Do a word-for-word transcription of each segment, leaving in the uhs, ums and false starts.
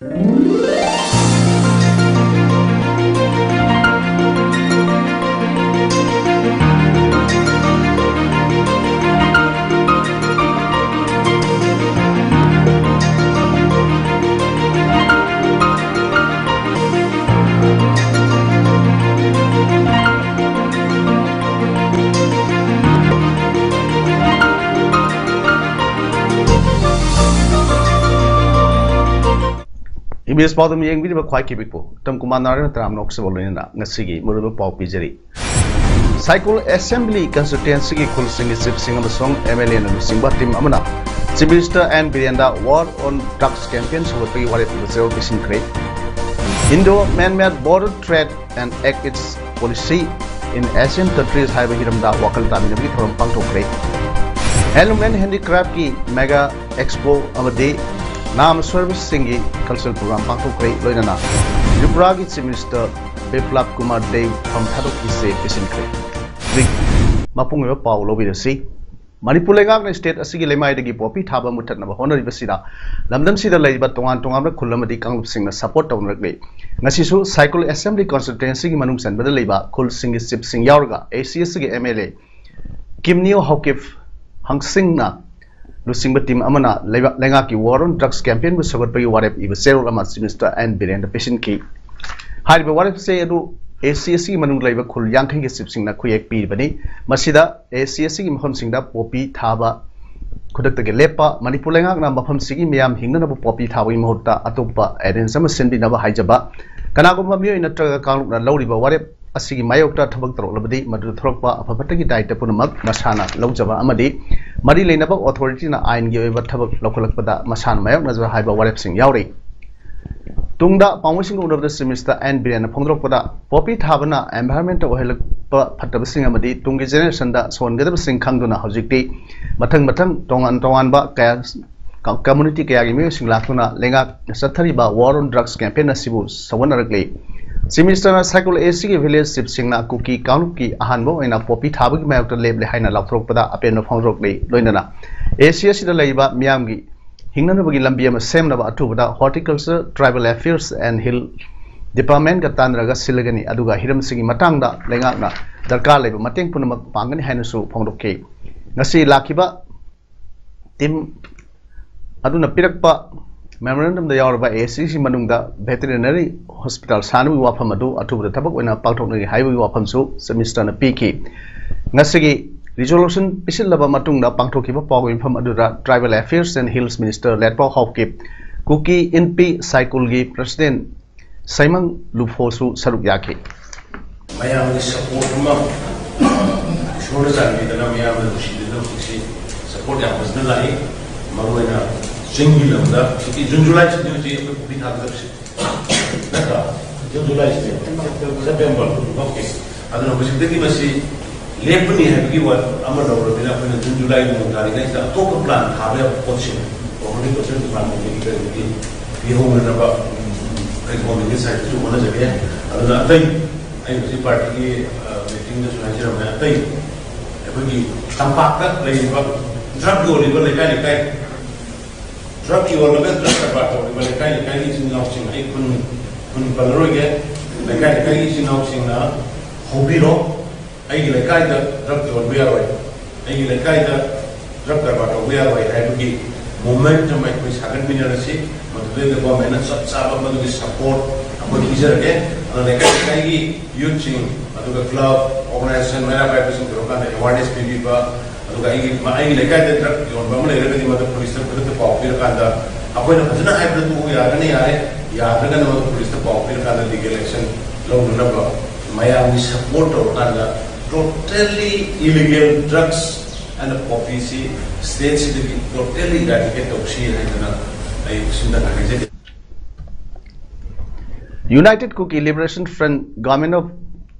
E B ꯑꯦꯁ ꯄꯥꯎꯗꯝ ꯌꯦꯡꯕꯤꯔꯤꯕ ꯈ꯭ꯋꯥꯏ ꯀꯤꯕꯤꯛꯄꯨ item Kumar Narayana ꯇꯔꯥꯝꯅ ꯑꯣꯛꯆꯕ ꯂꯣꯏꯅꯅ ꯉꯁꯤꯒꯤ ꯃꯔꯨꯑꯣꯏꯕ ꯄꯥꯎ ꯄꯤꯖꯔꯤ꯫ ꯁꯥꯏꯀꯨꯜ ꯑꯦꯁꯦꯝꯕ꯭ꯂꯤ ꯀꯟꯁꯇꯤꯇ꯭ꯋꯦꯟꯁꯤꯒꯤ ꯈꯨꯜꯁꯤꯡꯒꯤ ꯆꯤꯐꯁꯤꯡ ꯑꯃꯁꯨꯡ ꯑꯦꯝ ꯑꯦꯜ ꯑꯦꯅ ꯂꯨꯆꯤꯡꯕ ꯇꯤꯝ ꯑꯃꯅ ꯆꯤꯐ ꯃꯤꯅꯤꯁꯇꯔ ꯑꯦꯟ ꯕꯤꯔꯦꯟꯗ War on Drugs campaign ꯁꯧꯒꯠꯄꯒꯤ ꯋꯥꯔꯦꯞ ꯏꯕ ꯆꯦꯔꯣꯜ ꯄꯤꯁꯤꯟꯈ꯭ꯔꯦ꯫ Indo-Myanmar Border Trade and Act its Policy in Asian Countries ꯍꯥꯏꯕ ꯍꯤꯔꯝꯗ ꯋꯥꯈꯜ ꯇꯥꯃꯤꯟꯅꯕꯒꯤ ꯊꯧꯔꯝ ꯄꯥꯡꯊꯣꯛꯈ꯭ꯔꯦ꯫ Handloom and Handicraft ꯀꯤ Mega Expo ꯑꯃꯗꯤ ꯅꯥꯝ ꯁꯔꯚꯤꯁꯁꯤꯡꯒꯤ ꯀꯜꯆꯔꯦꯜ ꯄ꯭ꯔꯣꯒ꯭ꯔꯥꯝ ꯄꯥꯡꯊꯣꯛꯈ꯭ꯔꯦ꯫ ꯂꯣꯏꯅꯅ ꯇ꯭ꯔꯤꯄꯨꯔꯥꯒꯤ ꯆꯤꯐ ꯃꯤꯅꯤꯁꯇꯔ ꯕꯤꯄ꯭ꯂꯕ ꯀꯨꯃꯥꯔ ꯗꯦꯕ ꯐꯝ ꯊꯥꯗꯣꯛꯈꯤꯁꯦ ꯄꯤꯁꯤꯟꯈ꯭ꯔꯦ꯫ ꯍꯧꯖꯤꯛ ꯃꯄꯨꯡ ꯑꯣꯏꯕ ꯄꯥꯎ ꯂꯧꯕꯤꯔꯁꯤ꯫ ꯃꯅꯤꯄꯨꯔ ꯂꯩꯉꯥꯛꯅ ꯁ꯭ꯇꯦꯠ ꯑꯁꯤꯒꯤ ꯂꯩꯃꯥꯏꯗꯒꯤ ꯄꯣꯄꯤ ꯊꯥꯕ ꯃꯨꯊꯠꯅꯕ ꯍꯣꯠꯅꯔꯤꯕꯁꯤꯗ ꯂꯝꯗꯝꯁꯤꯗ ꯂꯩꯔꯤꯕ ꯇꯣꯉꯥꯟ ꯇꯣꯉꯥꯟꯕ ꯈꯨꯜ ꯑꯃꯗꯤ ꯀꯥꯡꯂꯨꯞꯁꯤꯡꯅ ꯁꯄꯣꯔꯠ ꯇꯧꯅꯔꯛꯂꯤ꯫ ꯉꯁꯤꯁꯨ ꯁꯥꯏꯀꯨꯜ ꯑꯦꯁꯦꯝꯕ꯭ꯂꯤ ꯀꯟꯁꯇꯤꯇ꯭ꯋꯦꯟꯁꯤꯒꯤ ꯃꯅꯨꯡ ꯆꯟꯕꯗ ꯂꯩꯕ ꯈꯨꯜꯁꯤꯡꯒꯤ ꯆꯤꯐꯁꯤꯡ ꯌꯥꯎꯔꯒ ꯑꯦ ꯁꯤ ꯑꯦꯁ ꯁꯤꯒꯤ ꯑꯦꯝ ꯑꯦꯜ ꯑꯦ ꯀꯤꯝꯅꯤꯌꯣ ꯍꯧꯀꯤꯞ ꯍꯪꯁꯤꯡꯅ ꯂꯨꯆꯤꯡꯕ ꯇꯤꯝ ꯑꯃꯅ ꯂꯩꯕꯥꯛ ꯂꯩꯉꯥꯛꯀꯤ War on Drugs campaignꯕꯨ ꯁꯧꯒꯠꯄꯒꯤ ꯋꯥꯔꯦꯞ ꯏꯕ ꯆꯦꯔꯣꯜ ꯑꯃ ꯆꯤꯐ ꯃꯤꯅꯤꯁꯇꯔ ꯑꯦꯟ ꯕꯤꯔꯦꯟꯗ ꯄꯤꯁꯤꯟꯈꯤ꯫ ꯍꯥꯏꯔꯤꯕ ꯋꯥꯔꯦꯞꯁꯦ ꯑꯗꯨ ꯑꯦ ꯁꯤ ꯑꯦꯁ ꯁꯤꯒꯤ ꯃꯅꯨꯡꯗ ꯂꯩꯕ ꯈꯨꯜ ꯌꯥꯡꯈꯩꯒꯤ ꯆꯤꯐꯁꯤꯡꯅ ꯈꯨꯌꯦꯛ ꯄꯤꯔꯤꯕꯅꯤ꯫ ꯃꯁꯤꯗ ꯑꯦ ꯁꯤ ꯑꯦꯁ ꯁꯤꯒꯤ ꯃꯐꯝꯁꯤꯡꯗ ꯄꯣꯄꯤ ꯊꯥꯕ ꯈꯨꯗꯛꯇꯒꯤ ꯂꯦꯞꯄ, ꯃꯅꯤꯄꯨꯔ ꯂꯩꯉꯥꯛꯅ ꯃꯐꯝꯁꯤꯒꯤ ꯃꯤꯌꯥꯝ ꯍꯤꯡꯅꯅꯕ ꯄꯣꯄꯤ ꯊꯥꯕꯒꯤ ꯃꯍꯨꯠꯇ ꯑꯇꯣꯞꯄ ꯑꯦꯔꯦꯟꯖ ꯑꯃ ꯁꯤꯟꯕꯤꯅꯕ ꯍꯥꯏꯖꯕ, ꯀꯅꯥꯒꯨꯝꯕ ꯃꯤꯑꯣꯏ ꯅꯠꯇ꯭ꯔꯒ ꯀꯥꯡꯂꯨꯞꯅ ꯂꯧꯔꯤꯕ ꯋꯥꯔꯦꯞ ꯑꯁꯤꯒꯤ ꯃꯥꯌꯣꯛꯇ ꯊꯕꯛ ꯇꯧꯔꯛꯂꯕꯗꯤ ꯃꯗꯨꯗ ꯊꯣꯛꯂꯛꯄ ꯑꯐ ꯐꯠꯇꯒꯤ ꯗꯥꯌꯤꯠꯇ ꯄꯨꯝꯅꯃꯛ ꯃꯁꯥꯅ ꯂꯧꯖꯕ ꯑꯃꯗꯤ ꯃꯔꯤ ꯂꯩꯅꯕ ꯑꯣꯊꯣꯔꯤꯇꯤꯅ ꯑꯥꯏꯟꯒꯤ ꯑꯣꯏꯕ ꯊꯕꯛ ꯂꯧꯈꯠꯂꯛꯄꯗ ꯃꯁꯥꯅ ꯃꯥꯌꯣꯛꯅꯖꯕ ꯍꯥꯏꯕ ꯋꯥꯔꯦꯞꯁꯤꯡ ꯌꯥꯎꯔꯤ꯫ ꯇꯨꯡꯗ ꯄꯥꯎꯃꯤꯁꯤꯡꯒ ꯎꯅꯕꯗ ꯆꯤꯐ ꯃꯤꯅꯤꯁꯇꯔ ꯑꯦꯟ ꯕꯤꯔꯦꯟꯅ ꯐꯣꯡꯗꯣꯔꯛꯄꯗ, ꯄꯣꯄꯤ ꯊꯥꯕꯅ environmentꯇ ꯑꯣꯏꯍꯜꯂꯛꯄ ꯐꯠꯇꯕꯁꯤꯡ ꯑꯃꯗꯤ ꯇꯨꯡꯒꯤ generationꯗ ꯁꯣꯟꯒꯗꯕꯁꯤꯡ ꯈꯪꯗꯨꯅ ꯍꯧꯖꯤꯛꯇꯤ ꯃꯊꯪ ꯃꯊꯪ ꯇꯣꯉꯥꯟ ꯇꯣꯉꯥꯟꯕ ꯀꯌꯥ community ꯀꯌꯥꯒꯤ ꯃꯤꯑꯣꯏꯁꯤꯡ ꯂꯥꯛꯇꯨꯅ ꯂꯩꯉꯥꯛꯅ ꯆꯠꯊꯔꯤꯕ War on Drugs campaign ꯑꯁꯤꯕꯨ ꯁꯧꯒꯠꯅꯔꯛꯂꯤ꯫ ꯆꯤꯐ ꯃꯤꯅꯤꯁꯇꯔꯅ ꯁꯥꯏꯀꯨꯜ ꯑꯦ ꯁꯤꯒꯤ ꯚꯤꯂꯦꯖ ꯆꯤꯐꯁꯤꯡꯅ ꯀꯨꯀꯤ ꯀꯥꯡꯂꯨꯞꯀꯤ ꯑꯍꯥꯟꯕ ꯑꯣꯏꯅ ꯄꯣꯄꯤ ꯊꯥꯕꯒꯤ ꯃꯥꯌꯣꯛꯇ ꯂꯦꯞꯂꯦ ꯍꯥꯏꯅ ꯂꯥꯎꯊꯣꯔꯛꯄꯗ ꯑꯄꯦꯟꯕ ꯐꯣꯡꯗꯣꯔꯛꯂꯤ꯫ ꯂꯣꯏꯅꯅ ꯑꯦ ꯁꯤ ꯑꯦꯁ ꯁꯤꯗ ꯂꯩꯔꯤꯕ ꯃꯤꯌꯥꯝꯒꯤ ꯍꯤꯡꯅꯅꯕꯒꯤ ꯂꯝꯕꯤ ꯑꯃ ꯁꯦꯝꯅꯕ ꯑꯊꯨꯕꯗ Horticulture, Tribal Affairs and Hill Departmentꯀ ꯇꯥꯟꯅꯔꯒ ꯁꯤꯜꯂꯒꯅꯤ, ꯑꯗꯨꯒ ꯍꯤꯔꯝꯁꯤꯒꯤ ꯃꯇꯥꯡꯗ ꯂꯩꯉꯥꯛꯅ ꯗꯔꯀꯥꯔ ꯂꯩꯕ ꯃꯇꯦꯡ ꯄꯨꯝꯅꯃꯛ ꯄꯥꯡꯒꯅꯤ ꯍꯥꯏꯅꯁꯨ ꯐꯣꯡꯗꯣꯛꯈꯤ꯫ ꯉꯁꯤ ꯂꯥꯛꯈꯤꯕ team ꯑꯗꯨꯅ ꯄꯤꯔꯛꯄ memorandumꯗ ꯌꯥꯎꯔꯕ ASCC ꯃꯅꯨꯡꯗ veterinary hospital ꯁꯥꯅꯕꯒꯤ ꯋꯥꯐꯝ ꯑꯗꯨ ꯑꯊꯨꯕꯗ ꯊꯕꯛ ꯑꯣꯏꯅ ꯄꯥꯡꯊꯣꯛꯅꯒꯦ ꯍꯥꯏꯕꯒꯤ ꯋꯥꯐꯝꯁꯨ Chief Ministerꯅ ꯄꯤꯈꯤ꯫ ꯉꯁꯤꯒꯤ resolution ꯄꯤꯁꯤꯜꯂꯕ ꯃꯇꯨꯡꯗ ꯄꯥꯡꯊꯣꯛꯈꯤꯕ ꯄꯥꯎꯒꯤ ꯃꯤꯐꯝ ꯑꯗꯨꯗ Tribal Affairs and Hills Minister ꯂꯦꯠꯄꯥꯎ Haokip, Kuki ꯏꯟꯄꯤ ꯁꯥꯏꯀꯨꯜꯒꯤ President ꯁꯩꯃꯪ ꯂꯨꯐꯣꯁꯨ ꯁꯔꯨꯛ ꯌꯥꯈꯤ꯫ ꯃꯌꯥꯝꯒꯤ support ꯑꯃ ꯏꯁꯣꯔꯅ ꯆꯥꯟꯕꯤꯗꯅ ꯃꯌꯥꯝꯅ ꯅꯨꯡꯁꯤꯕꯤꯗꯨꯅ ꯍꯧꯖꯤꯛꯁꯤ support ꯌꯥꯝ ꯐꯖꯅ ꯂꯥꯛꯏ꯫ ꯃꯔꯨꯑꯣꯏꯅ ꯆꯤꯡꯒꯤ ꯂꯝꯗ ꯍꯧꯖꯤꯛꯇꯤ June July ꯁꯤꯗꯤ ꯍꯧꯖꯤꯛ ꯑꯩꯈꯣꯏ ꯄꯨꯈ꯭ꯔꯤ ꯊꯥꯒꯗꯕꯁꯦ ꯅꯠꯇ꯭ꯔꯥ? June July ꯁꯤꯗꯤ September. Okay. ꯑꯗꯨꯅ ꯍꯧꯖꯤꯛꯇꯒꯤ ꯃꯁꯤ ꯂꯦꯞꯄꯅꯤ ꯍꯥꯏꯕꯒꯤ ꯋꯥ ꯑꯃ ꯂꯧꯔꯕꯅꯤꯅ ꯑꯩꯈꯣꯏꯅ June July ꯅꯣꯡ ꯇꯥꯔꯤꯉꯩꯁꯤꯗ ꯑꯇꯣꯞꯄ plan ꯊꯥꯕ ꯌꯥꯕ ꯄꯣꯠꯁꯤꯡ Horticulture Departmentꯗꯒꯤ ꯀꯔꯤꯗꯒꯤ ꯄꯤꯍꯧꯅꯅꯕ ꯑꯩ governmentꯀꯤ sideꯇꯁꯨ ꯍꯣꯠꯅꯖꯒꯦ꯫ ꯑꯗꯨꯅ ꯑꯇꯩ ꯑꯩ ꯍꯧꯖꯤꯛ partyꯒꯤ meetingꯗꯁꯨ ꯍꯥꯏꯖꯔꯝꯃꯦ, ꯑꯇꯩ ꯑꯩꯈꯣꯏꯒꯤ ꯇꯝꯄꯥꯛꯇ ꯂꯩꯔꯤꯕ drug ꯌꯣꯜꯂꯤꯕ ꯂꯩꯀꯥꯏ ꯂꯩꯀꯥꯏ drug ꯌꯣꯜꯂꯒ drug ꯀꯔꯕꯥꯔ ꯇꯧꯔꯤꯕ ꯂꯩꯀꯥꯏ ꯂꯩꯀꯥꯏꯒꯤ ꯏꯆꯤꯟ ꯏꯅꯥꯎꯁꯤꯡ, ꯑꯩ ꯈꯨꯟ ꯈꯨꯟ ꯄꯜꯂꯔꯣꯏꯒꯦ, ꯂꯩꯀꯥꯏ ꯂꯩꯀꯥꯏꯒꯤ ꯏꯆꯤꯟ ꯏꯅꯥꯎꯁꯤꯡꯅ ꯍꯧꯕꯤꯔꯣ, ꯑꯩꯒꯤ ꯂꯩꯀꯥꯏꯗ drug ꯌꯣꯟꯕ ꯌꯥꯔꯣꯏ, ꯑꯩꯒꯤ ꯂꯩꯀꯥꯏꯗ drug ꯀꯔꯕꯥꯔ ꯇꯧꯕ ꯌꯥꯔꯣꯏ ꯍꯥꯏꯕꯒꯤ movement ꯑꯃ ꯑꯩꯈꯣꯏ ꯁꯥꯒꯠꯃꯤꯟꯅꯔꯁꯤ꯫ ꯃꯗꯨꯗꯩꯗ governmentꯅ ꯆꯞ ꯆꯥꯕ ꯃꯗꯨꯒꯤ support ꯑꯩꯈꯣꯏ ꯄꯤꯖꯔꯒꯦ꯫ ꯑꯗꯨꯅ ꯂꯩꯀꯥꯏ ꯂꯩꯀꯥꯏꯒꯤ youthꯁꯤꯡ, ꯑꯗꯨꯒ club, organization, ꯃꯩꯔꯥ ꯄꯥꯏꯕꯁꯤꯡ ꯇꯧꯔꯀꯥꯟꯗ awareness ꯄꯤꯕꯤꯕ, ꯑꯗꯨꯒ ꯑꯩꯒꯤ ꯑꯩꯒꯤ ꯂꯩꯀꯥꯏꯗ drug ꯌꯣꯟꯕ ꯑꯃ ꯂꯩꯔꯒꯗꯤ ꯃꯗꯨ policeꯇ ꯈꯨꯗꯛꯇ ꯄꯥꯎ ꯄꯤꯔꯀꯥꯟꯗ ꯑꯩꯈꯣꯏꯅ ꯐꯖꯅ ꯍꯥꯏꯕꯗ ꯇꯣꯛꯎ ꯌꯥꯔꯒꯅ ꯌꯥꯔꯦ, ꯌꯥꯗ꯭ꯔꯒꯅ ꯃꯗꯨ policeꯇ ꯄꯥꯎ ꯄꯤꯔꯀꯥꯟꯗ legal action ꯂꯧꯅꯅꯕ ꯃꯌꯥꯝꯒꯤ support ꯇꯧꯔꯀꯥꯟꯗ totally illegal drugs and poppiesꯁꯤ stateꯁꯤꯗꯒꯤ totally eradicate ꯇꯧꯁꯤ ꯍꯥꯏꯗꯅ ꯑꯩ ꯁꯤꯟꯗꯅ ꯍꯥꯏꯖꯒꯦ꯫ United Kuki Liberation Front, Government of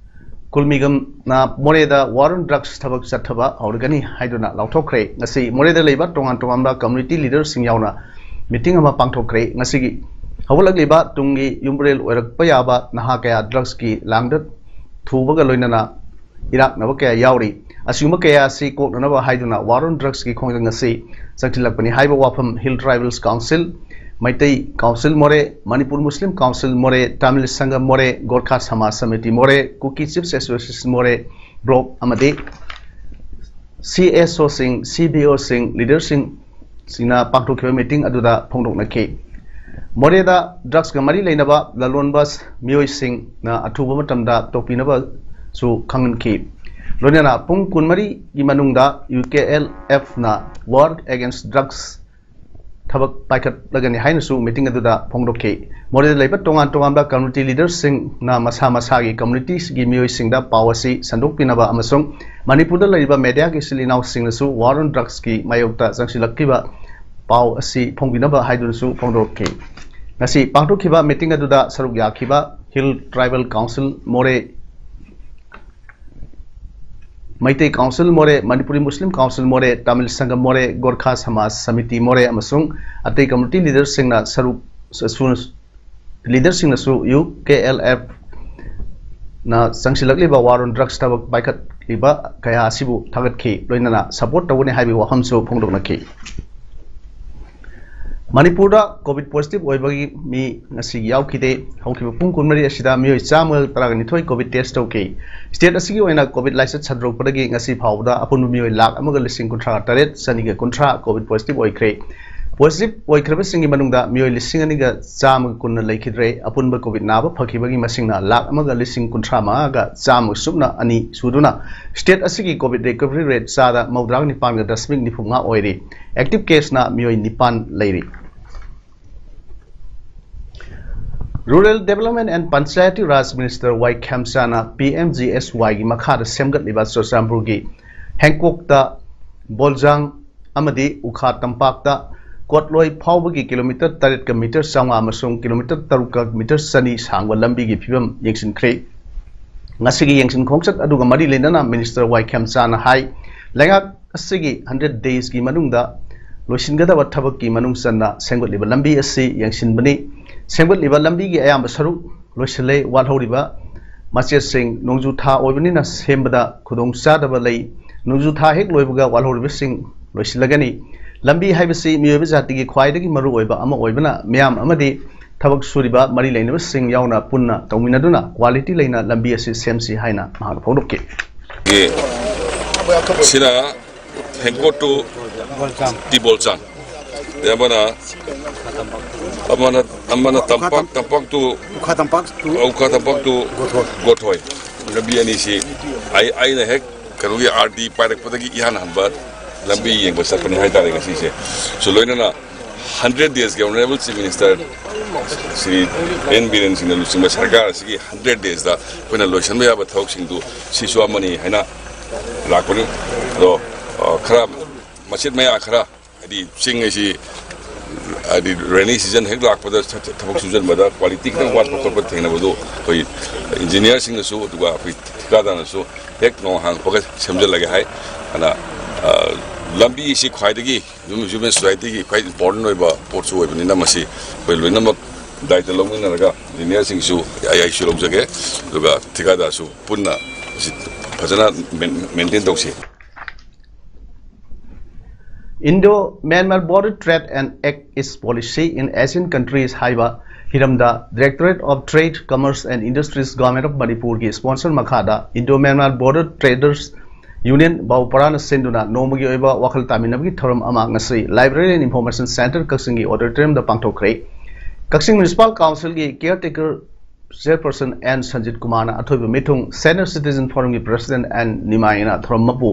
ꯀꯨꯜꯃꯤꯒꯝꯅ ꯃꯣꯔꯦꯗ War on Drugs ꯊꯕꯛ ꯆꯠꯊꯕ ꯍꯧꯔꯒꯅꯤ ꯍꯥꯏꯗꯨꯅ ꯂꯥꯎꯊꯣꯛꯈ꯭ꯔꯦ꯫ ꯉꯁꯤ ꯃꯣꯔꯦꯗ ꯂꯩꯕ ꯇꯣꯉꯥꯟ ꯇꯣꯉꯥꯟꯕ community leaderꯁꯤꯡ ꯌꯥꯎꯅ meeting ꯑꯃ ꯄꯥꯡꯊꯣꯛꯈ꯭ꯔꯦ꯫ ꯉꯁꯤꯒꯤ ꯍꯧꯒꯠꯂꯛꯂꯤꯕ ꯇꯨꯡꯒꯤ ꯌꯨꯝꯕꯨꯔꯦꯜ ꯑꯣꯏꯔꯛꯄ ꯌꯥꯕ ꯅꯍꯥ ꯀꯌꯥ drugsꯀꯤ ꯂꯥꯡꯗ ꯊꯨꯕꯒ ꯂꯣꯏꯅꯅ ꯏꯔꯥꯛꯅꯕ ꯀꯌꯥ ꯌꯥꯎꯔꯤ꯫ ꯑꯁꯤꯒꯨꯝꯕ ꯀꯌꯥ ꯑꯁꯤ ꯀꯣꯛꯅꯅꯕ ꯍꯥꯏꯗꯨꯅ War on Drugs ꯀꯤ ꯈꯣꯡꯖꯪ ꯑꯁꯤ ꯆꯪꯁꯤꯜꯂꯛꯄꯅꯤ ꯍꯥꯏꯕ ꯋꯥꯐꯝ Hill Tribals Council, Manipur Muslim Council ꯃꯣꯔꯦ, Tamil Sangam ꯃꯣꯔꯦ, Gorkha Samaj Samiti ꯃꯣꯔꯦ, Kuki Chiefs Association ꯃꯣꯔꯦ block ꯑꯃꯗꯤ C S O ꯁꯤꯡ, C B O ꯁꯤꯡ, leader ꯁꯤꯡ ꯁꯤꯡꯅ ꯄꯥꯡꯊꯣꯛꯈꯤꯕ meeting ꯑꯗꯨꯗ ꯐꯣꯡꯗꯣꯛꯅꯈꯤ꯫ ꯃꯣꯔꯦꯗ drugs ꯀ ꯃꯔꯤ ꯂꯩꯅꯕ ꯂꯂꯣꯟꯕ ꯃꯤꯑꯣꯏꯁꯤꯡꯅ ꯑꯊꯨꯕ ꯃꯇꯝꯗ ꯇꯣꯛꯄꯤꯅꯕꯁꯨ ꯈꯪꯍꯟꯈꯤ꯫ ꯂꯣꯏꯅꯅ ꯄꯨꯡ ꯀꯨꯟꯃꯔꯤꯒꯤ ꯃꯅꯨꯡꯗ U K L F ꯅ War Against Drugs ꯊꯕꯛ ꯄꯥꯏꯈꯠꯂꯒꯅꯤ ꯍꯥꯏꯅꯁꯨ meeting ꯑꯗꯨꯗ ꯐꯣꯡꯗꯣꯛꯈꯤ꯫ ꯃꯣꯔꯦꯗ ꯂꯩꯕ ꯇꯣꯉꯥꯟ ꯇꯣꯉꯥꯟꯕ community leader ꯁꯤꯡꯅ ꯃꯁꯥ ꯃꯁꯥꯒꯤ community ꯒꯤ ꯃꯤꯑꯣꯏꯁꯤꯡꯗ ꯄꯥꯎ ꯑꯁꯤ ꯁꯟꯗꯣꯛꯄꯤꯅꯕ ꯑꯃꯁꯨꯡ ꯃꯅꯤꯄꯨꯔꯗ ꯂꯩꯔꯤꯕ media ꯒꯤ ꯏꯆꯤꯜ ꯏꯅꯥꯎꯁꯤꯡꯅꯁꯨ War on Drugs ꯀꯤ ꯃꯥꯌꯣꯛꯇ ꯆꯪꯁꯤꯜꯂꯛꯈꯤꯕ ꯄꯥꯎ ꯑꯁꯤ ꯐꯣꯡꯕꯤꯅꯕ ꯍꯥꯏꯗꯨꯅꯁꯨ ꯐꯣꯡꯗꯣꯛꯈꯤ꯫ ꯉꯁꯤ ꯄꯥꯡꯊꯣꯛꯈꯤꯕ meeting ꯑꯗꯨꯗ ꯁꯔꯨꯛ ꯌꯥꯈꯤꯕ Hill Tribal Council ꯃꯣꯔꯦ, Meitei Council ꯃꯣꯔꯦ, Manipuri Muslim Council ꯃꯣꯔꯦ, Tamil Sangam ꯃꯣꯔꯦ, Gorkha Samaj Samiti ꯃꯣꯔꯦ ꯑꯃꯁꯨꯡ ꯑꯇꯩ community leader ꯁꯤꯡꯅ ꯁꯔꯨꯛ, leader ꯁꯤꯡꯅꯁꯨ U K L F ꯅ ꯆꯪꯁꯤꯜꯂꯛꯂꯤꯕ War on Drugs ꯊꯕꯛ ꯄꯥꯏꯈꯠꯂꯤꯕ ꯀꯌꯥ ꯑꯁꯤꯕꯨ ꯊꯥꯒꯠꯈꯤ, ꯂꯣꯏꯅꯅ support ꯇꯧꯒꯅꯤ ꯍꯥꯏꯕꯒꯤ ꯋꯥꯐꯝꯁꯨ ꯐꯣꯡꯗꯣꯛꯅꯈꯤ꯫ ꯃꯅꯤꯄꯨꯔꯗ COVID positive ꯑꯣꯏꯕꯒꯤ ꯃꯤ ꯉꯁꯤꯒꯤ ꯌꯥꯎꯈꯤꯗꯦ꯫ ꯍꯧꯈꯤꯕ ꯄꯨꯡ ꯀꯨꯟꯃꯔꯤ ꯑꯁꯤꯗ ꯃꯤꯑꯣꯏ ꯆꯥꯝꯃꯒ ꯇꯔꯥꯅꯤꯊꯣꯏ COVID test ꯇꯧꯈꯤ꯫ State ꯑꯁꯤꯒꯤ ꯑꯣꯏꯅ COVID ꯂꯥꯏꯆꯠ ꯁꯟꯗꯣꯔꯛꯄꯗꯒꯤ ꯉꯁꯤ ꯐꯥꯎꯕꯗ ꯑꯄꯨꯟꯕ ꯃꯤꯑꯣꯏ ꯂꯥꯈ ꯑꯃꯒ ꯂꯤꯁꯤꯡ ꯀꯨꯟꯊ꯭ꯔꯥ ꯇꯔꯦꯠ ꯆꯅꯤꯒ ꯀꯨꯟꯊ꯭ꯔꯥ COVID positive ꯑꯣꯏꯈ꯭ꯔꯦ꯫ Positive ꯑꯣꯏꯈ꯭ꯔꯕꯁꯤꯡꯒꯤ ꯃꯅꯨꯡꯗ ꯃꯤꯑꯣꯏ ꯂꯤꯁꯤꯡ ꯑꯅꯤꯒ ꯆꯥꯝꯃꯒ ꯀꯨꯟꯅ ꯂꯩꯈꯤꯗ꯭ꯔꯦ꯫ ꯑꯄꯨꯟꯕ COVID ꯅꯥꯕ ꯐꯈꯤꯕꯒꯤ ꯃꯁꯤꯡꯅ ꯂꯥꯈ ꯑꯃꯒ ꯂꯤꯁꯤꯡ ꯀꯨꯟꯊ꯭ꯔꯥ ꯃꯉꯥꯒ ꯆꯥꯝꯃꯒ ꯁꯨꯞꯅ ꯑꯅꯤ ꯁꯨꯗꯨꯅ state ꯑꯁꯤꯒꯤ COVID recovery rate ꯆꯥꯗ ꯃꯧꯗ꯭ꯔꯥ ꯅꯤꯄꯥꯟꯒ ꯗꯁꯃꯤꯛ ꯅꯤꯐꯨ ꯃꯉꯥ ꯑꯣꯏꯔꯤ꯫ Active case ꯅ ꯃꯤꯑꯣꯏ ꯅꯤꯄꯥꯟ ꯂꯩꯔꯤ꯫ Rural Development and Panchayati Raj Minister Y ꯈꯦꯝꯆꯥꯅ P M G S Y ꯒꯤ ꯃꯈꯥꯗ ꯁꯦꯝꯒꯠꯂꯤꯕ ꯆꯨꯔꯆꯥꯟꯄꯨꯔꯒꯤ ꯍꯦꯡꯀꯣꯛꯇ ꯕꯣꯜꯖꯥꯡ ꯑꯃꯗꯤ ꯎꯈꯥ ꯇꯝꯄꯥꯛꯇ ꯀꯣꯠꯂꯣꯏ ꯐꯥꯎꯕꯒꯤ kilometre ꯇꯔꯦꯠꯀ metre ꯆꯥꯝꯃꯉꯥ ꯑꯃꯁꯨꯡ kilometre ꯇꯔꯨꯛꯀ metre ꯆꯅꯤ ꯁꯥꯡꯕ ꯂꯝꯕꯤꯒꯤ ꯐꯤꯕꯝ ꯌꯦꯡꯁꯤꯟꯈ꯭ꯔꯦ꯫ ꯉꯁꯤꯒꯤ ꯌꯦꯡꯁꯤꯟ ꯈꯣꯡꯆꯠ ꯑꯗꯨꯒ ꯃꯔꯤ ꯂꯩꯅꯅ Minister ꯋꯥꯏ ꯈꯦꯝꯆꯥꯅ ꯍꯥꯏ, ꯂꯩꯉꯥꯛ ꯑꯁꯤꯒꯤ hundred days ꯀꯤ ꯃꯅꯨꯡꯗ ꯂꯣꯏꯁꯤꯟꯒꯗꯕ ꯊꯕꯛꯀꯤ ꯃꯅꯨꯡ ꯆꯟꯅ ꯁꯦꯝꯒꯠꯂꯤꯕ ꯂꯝꯕꯤ ꯑꯁꯤ ꯌꯦꯡꯁꯤꯟꯕꯅꯤ꯫ ꯁꯦꯝꯒꯠꯂꯤꯕ ꯂꯝꯕꯤꯒꯤ ꯑꯌꯥꯝꯕ ꯁꯔꯨꯛ ꯂꯣꯏꯁꯤꯜꯂꯦ꯫ ꯋꯥꯠꯍꯧꯔꯤꯕ ꯃꯆꯦꯠꯁꯤꯡ ꯅꯣꯡꯖꯨ ꯊꯥ ꯑꯣꯏꯕꯅꯤꯅ ꯁꯦꯝꯕꯗ ꯈꯨꯗꯣꯡꯆꯥꯗꯕ ꯂꯩ꯫ ꯅꯣꯡꯖꯨ ꯊꯥ ꯍꯦꯛ ꯂꯣꯏꯕꯒ ꯋꯥꯜꯍꯧꯔꯤꯕꯁꯤꯡ ꯂꯣꯏꯁꯤꯜꯂꯒꯅꯤ꯫ ꯂꯝꯕꯤ ꯍꯥꯏꯕꯁꯤ ꯃꯤꯑꯣꯏꯕ ꯖꯥꯇꯤꯒꯤ ꯈ꯭ꯋꯥꯏꯗꯒꯤ ꯃꯔꯨꯑꯣꯏꯕ ꯑꯃ ꯑꯣꯏꯕꯅ ꯃꯤꯌꯥꯝ ꯑꯃꯗꯤ ꯊꯕꯛ ꯁꯨꯔꯤꯕ ꯃꯔꯤ ꯂꯩꯅꯕꯁꯤꯡ ꯌꯥꯎꯅ ꯄꯨꯟꯅ ꯇꯧꯃꯤꯟꯅꯗꯨꯅ quality ꯂꯩꯅ ꯂꯝꯕꯤ ꯑꯁꯤ ꯁꯦꯝꯁꯤ ꯍꯥꯏꯅ ꯃꯍꯥꯛꯅ ꯐꯣꯡꯗꯣꯛꯈꯤ꯫ ꯁꯤꯅ Henko to Tibolchang꯫ ꯑꯃꯅ ꯑꯃꯅ ꯑꯃꯅ ꯇꯝꯄꯥꯛ ꯇꯝꯄꯥꯛ to ꯎꯈꯥ ꯇꯝꯄꯥꯛ to ꯎꯈꯥ ꯇꯝꯄꯥꯛ to ꯒꯣꯊꯣꯏ꯫ ꯒꯣꯊꯣꯏ꯫ ꯂꯝꯕꯤ ꯑꯅꯤꯁꯤ ꯑꯩ ꯑꯩꯅ ꯍꯦꯛ ꯀꯩꯅꯣꯒꯤ ꯑꯥꯔ ꯗꯤ ꯄꯥꯏꯔꯛꯄꯗꯒꯤ ꯏꯍꯥꯟ ꯍꯥꯟꯕ ꯂꯝꯕꯤ ꯌꯦꯡꯕ ꯆꯠꯄꯅꯤ ꯍꯥꯏꯇꯥꯔꯦ ꯉꯁꯤꯁꯦ꯫ ꯁꯨ ꯂꯣꯏꯅꯅ ꯍꯟꯗ꯭ꯔꯦꯠ ꯗꯦꯖꯀꯤ Honourable Chief Minister Shri N Biren ꯁꯤꯡꯅ ꯂꯨꯆꯤꯡꯕ ꯁꯔꯀꯥꯔ ꯑꯁꯤꯒꯤ ꯍꯟꯗ꯭ꯔꯦꯠ ꯗꯦꯖꯇ ꯑꯩꯈꯣꯏꯅ ꯂꯣꯏꯁꯤꯟꯕ ꯌꯥꯕ ꯊꯕꯛꯁꯤꯡꯗꯨ ꯁꯤꯁꯨ ꯑꯃꯅꯤ ꯍꯥꯏꯅ ꯂꯥꯛꯄꯅꯤ꯫ ꯑꯗꯣ ꯈꯔ ꯃꯆꯦꯠ ꯃꯌꯥ ꯈꯔ ꯍꯥꯏꯗꯤ ꯆꯤꯡ ꯍꯥꯏꯁꯤ ꯍꯥꯏꯗꯤ ꯔꯦꯅꯤ ꯁꯤꯖꯟ ꯍꯦꯛ ꯂꯥꯛꯄꯗ ꯊꯕꯛ ꯁꯨꯖꯟꯕꯗ quality ꯈꯤꯇꯪ ꯋꯥꯠꯄ ꯈꯣꯠꯄ ꯊꯦꯡꯅꯕꯗꯨ ꯑꯩꯈꯣꯏ ꯏꯟꯖꯤꯅꯤꯌꯥꯔꯁꯤꯡꯅꯁꯨ ꯑꯗꯨꯒ ꯑꯩꯈꯣꯏ ꯊꯤꯀꯥꯗꯥꯔꯅꯁꯨ ꯍꯦꯛ ꯅꯣꯡ ꯍꯥꯡꯉꯛꯄꯒ ꯁꯦꯝꯖꯤꯜꯂꯒꯦ ꯍꯥꯏ꯫ ꯑꯗꯨꯅ ꯂꯝꯕꯤ ꯑꯁꯤ ꯈ꯭ꯋꯥꯏꯗꯒꯤ human society ꯒꯤ ꯈ꯭ꯋꯥꯏ important ꯑꯣꯏꯕ ꯄꯣꯠꯁꯨ ꯑꯣꯏꯕꯅꯤꯅ ꯃꯁꯤ ꯑꯩꯈꯣꯏ ꯂꯣꯏꯅꯃꯛ ꯗꯥꯏꯇ ꯂꯧꯃꯤꯟꯅꯔꯒ ꯏꯟꯖꯤꯅꯤꯌꯥꯔꯁꯤꯡꯁꯨ ꯑꯩꯁꯨ ꯂꯧꯖꯒꯦ, ꯑꯗꯨꯒ ꯊꯤꯀꯥꯗꯥꯔꯁꯨ ꯄꯨꯟꯅ ꯃꯁꯤ ꯐꯖꯅ ꯃꯦꯟꯇꯦꯟ ꯇꯧꯁꯤ꯫ Indo-Myanmar Border Trade and Act East Policy in Asian Countries ꯍꯥꯏꯕ ꯍꯤꯔꯝꯗ Directorate of Trade, Commerce and Industries, Government of Manipur ꯒꯤ sponsor ꯃꯈꯥꯗ Indo-Myanmar Border Traders Union ꯕꯥꯎꯄꯔꯥꯅ ꯁꯤꯟꯗꯨꯅ ꯅꯣꯡꯃꯒꯤ ꯑꯣꯏꯕ ꯋꯥꯈꯜ ꯇꯥꯃꯤꯟꯅꯕꯒꯤ ꯊꯧꯔꯝ ꯑꯃ ꯉꯁꯤ Library and Information Centre ꯀꯛꯆꯤꯡꯒꯤ auditorium ꯗ ꯄꯥꯡꯊꯣꯛꯈ꯭ꯔꯦ꯫ ꯀꯛꯆꯤꯡ Municipal Council ꯒꯤ caretaker Chairperson ꯑꯦꯟ ꯁꯟꯖꯤꯠ ꯀꯨꯃꯥꯔꯅ ꯑꯊꯣꯏꯕ ꯃꯤꯊꯨꯡ, Senior Citizen Forum ꯒꯤ President ꯑꯦꯟ ꯅꯤꯃꯥꯏꯅ ꯊꯧꯔꯝ ꯃꯄꯨ,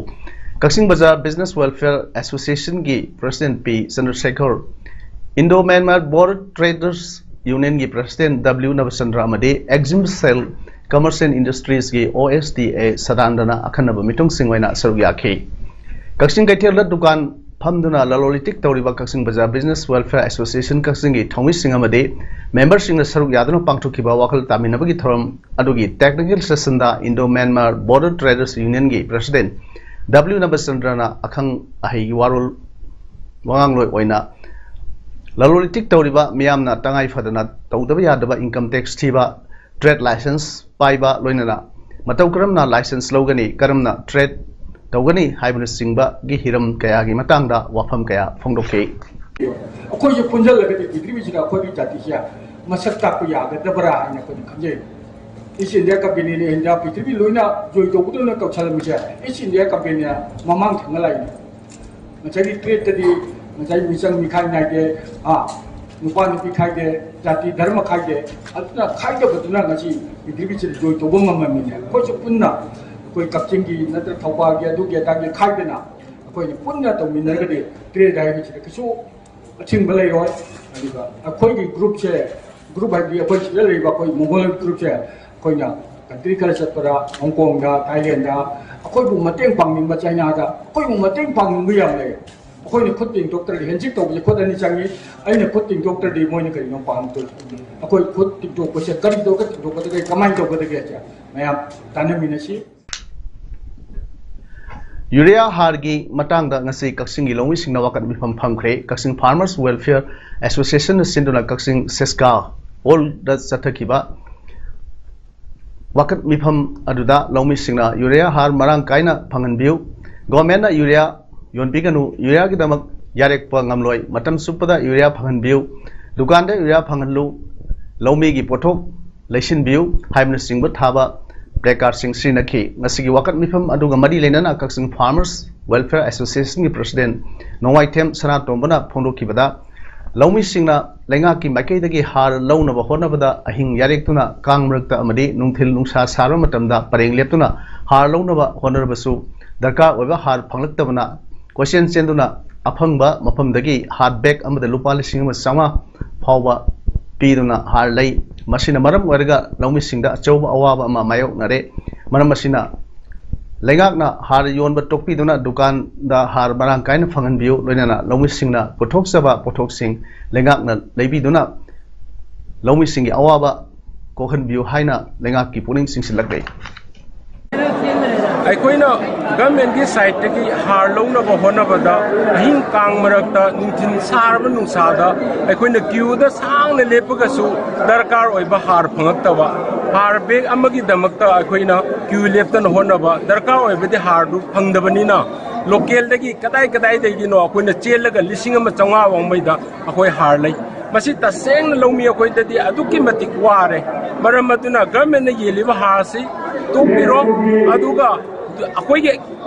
ꯀꯛꯆꯤꯡ ꯕꯖꯥꯔ Business Welfare Association ꯒꯤ President ꯄꯤ ꯆꯟꯗ꯭ꯔꯁꯦꯈꯔ, Indo-Myanmar Border Traders Union ꯒꯤ President ꯗꯕ꯭ꯂꯤꯎ ꯅꯕꯆꯟꯗ꯭ꯔ ꯑꯃꯗꯤ Exim Cell Commerce and Industries ꯒꯤ ꯑꯣ ꯑꯦꯁ ꯇꯤ ꯑꯦ ꯁꯗꯥꯅꯟꯗꯅ ꯑꯈꯟꯅꯕ ꯃꯤꯊꯨꯡꯁꯤꯡ ꯑꯣꯏꯅ ꯁꯔꯨꯛ ꯌꯥꯈꯤ꯫ ꯀꯛꯆꯤꯡ ꯀꯩꯊꯦꯜꯗ ꯗꯨꯀꯥꯟ ꯐꯝꯗꯨꯅ ꯂꯂꯣꯟ ꯏꯇꯤꯛ ꯇꯧꯔꯤꯕ ꯀꯛꯆꯤꯡ ꯕꯖꯥꯔ Business Welfare Association ꯀꯛꯆꯤꯡꯒꯤ ꯊꯧꯃꯤꯁꯤꯡ ꯑꯃꯗꯤ ꯃꯦꯝꯕꯔꯁꯤꯡꯅ ꯁꯔꯨꯛ ꯌꯥꯗꯨꯅ ꯄꯥꯡꯊꯣꯛꯈꯤꯕ ꯋꯥꯈꯜ ꯇꯥꯃꯤꯟꯅꯕꯒꯤ ꯊꯧꯔꯝ ꯑꯗꯨꯒꯤ technical session ꯗ Indo-Myanmar Border Traders Union ꯒꯤ President ꯗꯕ꯭ꯂꯤꯎ ꯅꯕꯆꯟꯗ꯭ꯔꯅ ꯑꯈꯪ ꯑꯍꯩꯒꯤ ꯋꯥꯔꯣꯜ ꯋꯥꯉꯥꯡꯂꯣꯏ ꯑꯣꯏꯅ ꯂꯂꯣꯟ ꯏꯇꯤꯛ ꯇꯧꯔꯤꯕ ꯃꯤꯌꯥꯝꯅ ꯇꯉꯥꯏ ꯐꯗꯅ ꯇꯧꯗꯕ ꯌꯥꯗꯕ income tax ꯊꯤꯕ, trade license ꯄꯥꯏꯕ, ꯂꯣꯏꯅꯅ ꯃꯇꯧ ꯀꯔꯝꯅ license ꯂꯧꯒꯅꯤ, ꯀꯔꯝꯅ trade ꯇꯧꯒꯅꯤ ꯍꯥꯏꯕꯅꯆꯤꯡꯕꯒꯤ ꯍꯤꯔꯝ ꯀꯌꯥꯒꯤ ꯃꯇꯥꯡꯗ ꯋꯥꯐꯝ ꯀꯌꯥ ꯐꯣꯡꯗꯣꯛꯈꯤ꯫ ꯑꯩꯈꯣꯏꯁꯨ ꯄꯨꯟꯁꯤꯜꯂꯒꯗꯤ ꯄ꯭ꯔꯤꯊꯤꯕꯤꯁꯤꯗ ꯑꯩꯈꯣꯏꯒꯤ ꯖꯥꯇꯤꯁꯦ ꯃꯁꯛ ꯇꯥꯛꯄ ꯌꯥꯒꯗꯕ꯭ꯔꯥ ꯍꯥꯏꯅ ꯑꯩꯈꯣꯏꯅ ꯈꯟꯖꯩ꯫ East India Companyꯅ India ꯄ꯭ꯔꯤꯊꯤꯕꯤ ꯂꯣꯏꯅ ꯖꯣꯏ ꯇꯧꯕꯗꯧꯅ ꯀꯧꯁꯜꯂꯝꯃꯤꯁꯦ East India Companyꯅ ꯃꯃꯥꯡ ꯊꯪꯅ ꯂꯥꯛꯏꯅꯤ꯫ ꯉꯁꯥꯏꯒꯤ tradeꯇꯗꯤ ꯉꯁꯥꯏ ꯃꯤꯆꯪ ꯃꯤꯈꯥꯏ ꯅꯥꯏꯗꯦ, ꯑꯥ, ꯅꯨꯄꯥ ꯅꯨꯄꯤ ꯈꯥꯏꯗꯦ, ꯖꯥꯇꯤ ꯙꯔꯃ ꯈꯥꯏꯗꯦ꯫ ꯑꯗꯨꯅ ꯈꯥꯏꯗꯕꯗꯨꯅ ꯉꯁꯤ ꯄ꯭ꯔꯤꯊꯤꯕꯤꯁꯤꯗ ꯖꯣꯏ ꯇꯧꯕ ꯉꯝꯃꯝꯃꯤꯅꯦ꯫ ꯑꯩꯈꯣꯏꯁꯨ ꯄꯨꯟꯅ ꯑꯩꯈꯣꯏ ꯀꯛꯆꯤꯡꯒꯤ ꯅꯠꯇ꯭ꯔ ꯊꯧꯕꯥꯜꯒꯤ ꯑꯗꯨꯒꯤ ꯑꯗꯥꯒꯤ ꯈꯥꯏꯗꯅ ꯑꯩꯈꯣꯏꯅ ꯄꯨꯟꯅ ꯇꯧꯃꯤꯟꯅꯔꯒꯗꯤ trade ꯍꯥꯏꯕꯁꯤꯗ ꯀꯩꯁꯨ ꯑꯊꯤꯡꯕ ꯂꯩꯔꯣꯏ꯫ ꯑꯗꯨꯒ ꯑꯩꯈꯣꯏꯒꯤ groupꯁꯦ, group ꯍꯥꯏꯗꯤ ꯑꯩꯈꯣꯏ ꯁꯤꯗ ꯂꯩꯔꯤꯕ ꯑꯩꯈꯣꯏ Mongol groupꯁꯦ ꯑꯩꯈꯣꯏꯅ country ꯈꯔ ꯆꯠꯄꯗ, ꯍꯣꯡꯀꯣꯡꯗ, ꯊꯥꯏꯂꯦꯟꯗ ꯑꯩꯈꯣꯏꯕꯨ ꯃꯇꯦꯡ ꯄꯥꯡꯅꯤꯡꯕ, ꯆꯥꯏꯅꯥꯗ ꯑꯩꯈꯣꯏꯕꯨ ꯃꯇꯦꯡ ꯄꯥꯡꯅꯤꯡꯕ ꯌꯥꯝ ꯂꯩ꯫ ꯑꯩꯈꯣꯏꯅ ꯈꯨꯠ ꯇꯤꯡꯊꯣꯛꯇ꯭ꯔꯗꯤ, handshake ꯇꯧꯕꯁꯦ ꯈꯨꯠ ꯑꯅꯤ ꯆꯪꯉꯤ꯫ ꯑꯩꯅ ꯈꯨꯠ ꯇꯤꯡꯊꯣꯛꯇ꯭ꯔꯗꯤ ꯃꯣꯏꯅ ꯀꯔꯤꯅꯣ ꯄꯥꯡꯗꯣꯏ? ꯑꯩꯈꯣꯏ ꯈꯨꯠ ꯇꯤꯡꯊꯣꯛꯄꯁꯦ ꯀꯔꯤ ꯇꯧꯔꯒ ꯇꯤꯡꯊꯣꯛꯀꯗꯒꯦ, ꯀꯃꯥꯏꯅ ꯇꯧꯒꯗꯒꯦ ꯍꯥꯏꯁꯦ ꯃꯌꯥꯝ ꯇꯥꯟꯅꯃꯤꯟꯅꯁꯤ꯫ ꯌꯨꯔꯤꯌꯥ ꯍꯥꯔꯒꯤ ꯃꯇꯥꯡꯗ ꯉꯁꯤ ꯀꯛꯆꯤꯡꯒꯤ ꯂꯧꯃꯤꯁꯤꯡꯅ ꯋꯥꯀꯠ ꯃꯤꯐꯝ ꯐꯝꯈ꯭ꯔꯦ꯫ ꯀꯛꯆꯤꯡ Farmers Welfare Associationꯅ ꯁꯤꯟꯗꯨꯅ ꯀꯛꯆꯤꯡ ꯁꯦꯁꯀꯥ ꯍꯣꯜꯗ ꯆꯠꯊꯈꯤꯕ ꯋꯥꯀꯠ ꯃꯤꯐꯝ ꯑꯗꯨꯗ ꯂꯧꯃꯤꯁꯤꯡꯅ ꯌꯨꯔꯤꯌꯥ ꯍꯥꯔ ꯃꯔꯥꯡ ꯀꯥꯏꯅ ꯐꯪꯍꯟꯕꯤꯌꯨ, ꯒꯣꯔꯃꯦꯟꯅ ꯌꯨꯔꯤꯌꯥ ꯌꯣꯟꯕꯤꯒꯅꯨ, ꯌꯨꯔꯤꯌꯥꯒꯤꯗꯃꯛ ꯌꯥꯔꯦꯛꯄ ꯉꯝꯂꯣꯏ, ꯃꯇꯝ ꯆꯨꯞꯄꯗ ꯌꯨꯔꯤꯌꯥ ꯐꯪꯍꯟꯕꯤꯌꯨ, ꯗꯨꯀꯥꯟꯗ ꯌꯨꯔꯤꯌꯥ ꯐꯪꯍꯜꯂꯨ, ꯂꯧꯃꯤꯒꯤ ꯄꯣꯠꯊꯣꯛ ꯂꯩꯁꯤꯟꯕꯤꯌꯨ ꯍꯥꯏꯕꯅꯆꯤꯡꯕ ꯊꯥꯕ placardꯁꯤꯡ ꯁꯤꯖꯤꯟꯅꯈꯤ꯫ ꯉꯁꯤꯒꯤ ꯋꯥꯀꯠ ꯃꯤꯐꯝ ꯑꯗꯨꯒ ꯃꯔꯤ ꯂꯩꯅꯅ ꯀꯛꯆꯤꯡ Farmers Welfare Associationꯒꯤ president ꯅꯣꯡꯃꯥꯏꯊꯦꯝ ꯁꯅꯥꯇꯣꯝꯕꯅ ꯐꯣꯡꯗꯣꯛꯈꯤꯕꯗ, ꯂꯧꯃꯤꯁꯤꯡꯅ ꯂꯩꯉꯥꯛꯀꯤ ꯃꯥꯏꯀꯩꯗꯒꯤ ꯍꯥꯔ ꯂꯧꯅꯕ ꯍꯣꯠꯅꯕꯗ ꯑꯍꯤꯡ ꯌꯥꯔꯦꯛꯇꯨꯅ ꯀꯥꯡ ꯃꯔꯛꯇ ꯑꯃꯗꯤ ꯅꯨꯡꯊꯤꯜ ꯅꯨꯡꯁꯥ ꯁꯥꯕ ꯃꯇꯝꯗ ꯄꯔꯦꯡ ꯂꯦꯞꯇꯨꯅ ꯍꯥꯔ ꯂꯧꯅꯕ ꯍꯣꯠꯅꯔꯕꯁꯨ, ꯗꯔꯀꯥꯔ ꯑꯣꯏꯕ ꯍꯥꯔ ꯐꯪꯂꯛꯇꯕꯅ ꯀꯣꯏꯆꯦꯟ ꯆꯦꯟꯗꯨꯅ ꯑꯐꯪꯕ ꯃꯐꯝꯗꯒꯤ ꯍꯥꯔ bag ꯑꯃꯗ ꯂꯨꯄꯥ ꯂꯤꯁꯤꯡ ꯑꯃ ꯆꯥꯝꯃꯉꯥ ꯐꯥꯎꯕ ꯄꯤꯗꯨꯅ ꯍꯥꯔ ꯂꯩ꯫ ꯃꯁꯤꯅ ꯃꯔꯝ ꯑꯣꯏꯔꯒ ꯂꯧꯃꯤꯁꯤꯡꯗ ꯑꯆꯧꯕ ꯑꯋꯥꯕ ꯑꯃ ꯃꯥꯌꯣꯛꯅꯔꯦ꯫ ꯃꯔꯝ ꯑꯁꯤꯅ ꯂꯩꯉꯥꯛꯅ ꯍꯥꯔ ꯌꯣꯟꯕ ꯇꯣꯛꯄꯤꯗꯨꯅ ꯗꯨꯀꯥꯟꯗ ꯍꯥꯔ ꯃꯔꯥꯡ ꯀꯥꯏꯅ ꯐꯪꯍꯟꯕꯤꯌꯨ, ꯂꯣꯏꯅꯅ ꯂꯧꯃꯤꯁꯤꯡꯅ ꯄꯨꯊꯣꯛꯆꯕ ꯄꯣꯠꯊꯣꯛꯁꯤꯡ ꯂꯩꯉꯥꯛꯅ ꯂꯩꯕꯤꯗꯨꯅ ꯂꯧꯃꯤꯁꯤꯡꯒꯤ ꯑꯋꯥꯕ ꯀꯣꯛꯍꯟꯕꯤꯌꯨ ꯍꯥꯏꯅ ꯂꯩꯉꯥꯛꯀꯤ ꯄꯨꯛꯅꯤꯡ ꯆꯤꯡꯁꯤꯜꯂꯛꯂꯤ꯫ ꯑꯩꯈꯣꯏꯅ ꯒꯚꯔꯟꯃꯦꯟꯠꯀꯤ ꯁꯥꯏꯠꯇꯒꯤ ꯍꯥꯔ ꯂꯧꯅꯕ ꯍꯣꯠꯅꯕꯗ ꯑꯍꯤꯡ ꯀꯥꯡ ꯃꯔꯛꯇ, ꯅꯨꯡꯊꯤꯜ ꯁꯥꯔꯕ ꯅꯨꯡꯁꯥꯗ ꯑꯩꯈꯣꯏꯅ ꯀ꯭ꯌꯨꯗ ꯁꯥꯡꯅ ꯂꯦꯞꯄꯒꯁꯨ ꯗꯔꯀꯥꯔ ꯑꯣꯏꯕ ꯍꯥꯔ ꯐꯪꯉꯛꯇꯕ, ꯍꯥꯔ ꯕꯦꯒ ꯑꯃꯒꯤꯗꯃꯛꯇ ꯑꯩꯈꯣꯏꯅ ꯀ꯭ꯌꯨ ꯂꯦꯞꯇꯅ ꯍꯣꯠꯅꯕ, ꯗꯔꯀꯥꯔ ꯑꯣꯏꯕꯗꯤ ꯍꯥꯔꯗꯨ ꯐꯪꯗꯕꯅꯤꯅ ꯂꯣꯀꯦꯜꯗꯒꯤ ꯀꯗꯥꯏ ꯀꯗꯥꯏꯗꯒꯤꯅꯣ ꯑꯩꯈꯣꯏꯅ ꯆꯦꯜꯂꯒ ꯂꯤꯁꯤꯡ ꯑꯃ ꯆꯥꯝꯃꯉꯥ ꯋꯥꯡꯃꯩꯗ ꯑꯩꯈꯣꯏ ꯍꯥꯔ ꯂꯩ꯫ ꯃꯁꯤ ꯇꯁꯦꯡꯅ ꯂꯧꯃꯤ ꯑꯩꯈꯣꯏꯗꯗꯤ ꯑꯗꯨꯛꯀꯤ ꯃꯇꯤꯛ ꯋꯥꯔꯦ꯫ ꯃꯔꯝ ꯑꯗꯨꯅ ꯒꯚꯔꯟꯃꯦꯟꯠꯅ ꯌꯦꯜꯂꯤꯕ ꯍꯥꯔꯁꯤ ꯇꯣꯛꯄꯤꯔꯣ, ꯑꯗꯨꯒ ꯑꯩꯈꯣꯏꯒꯤ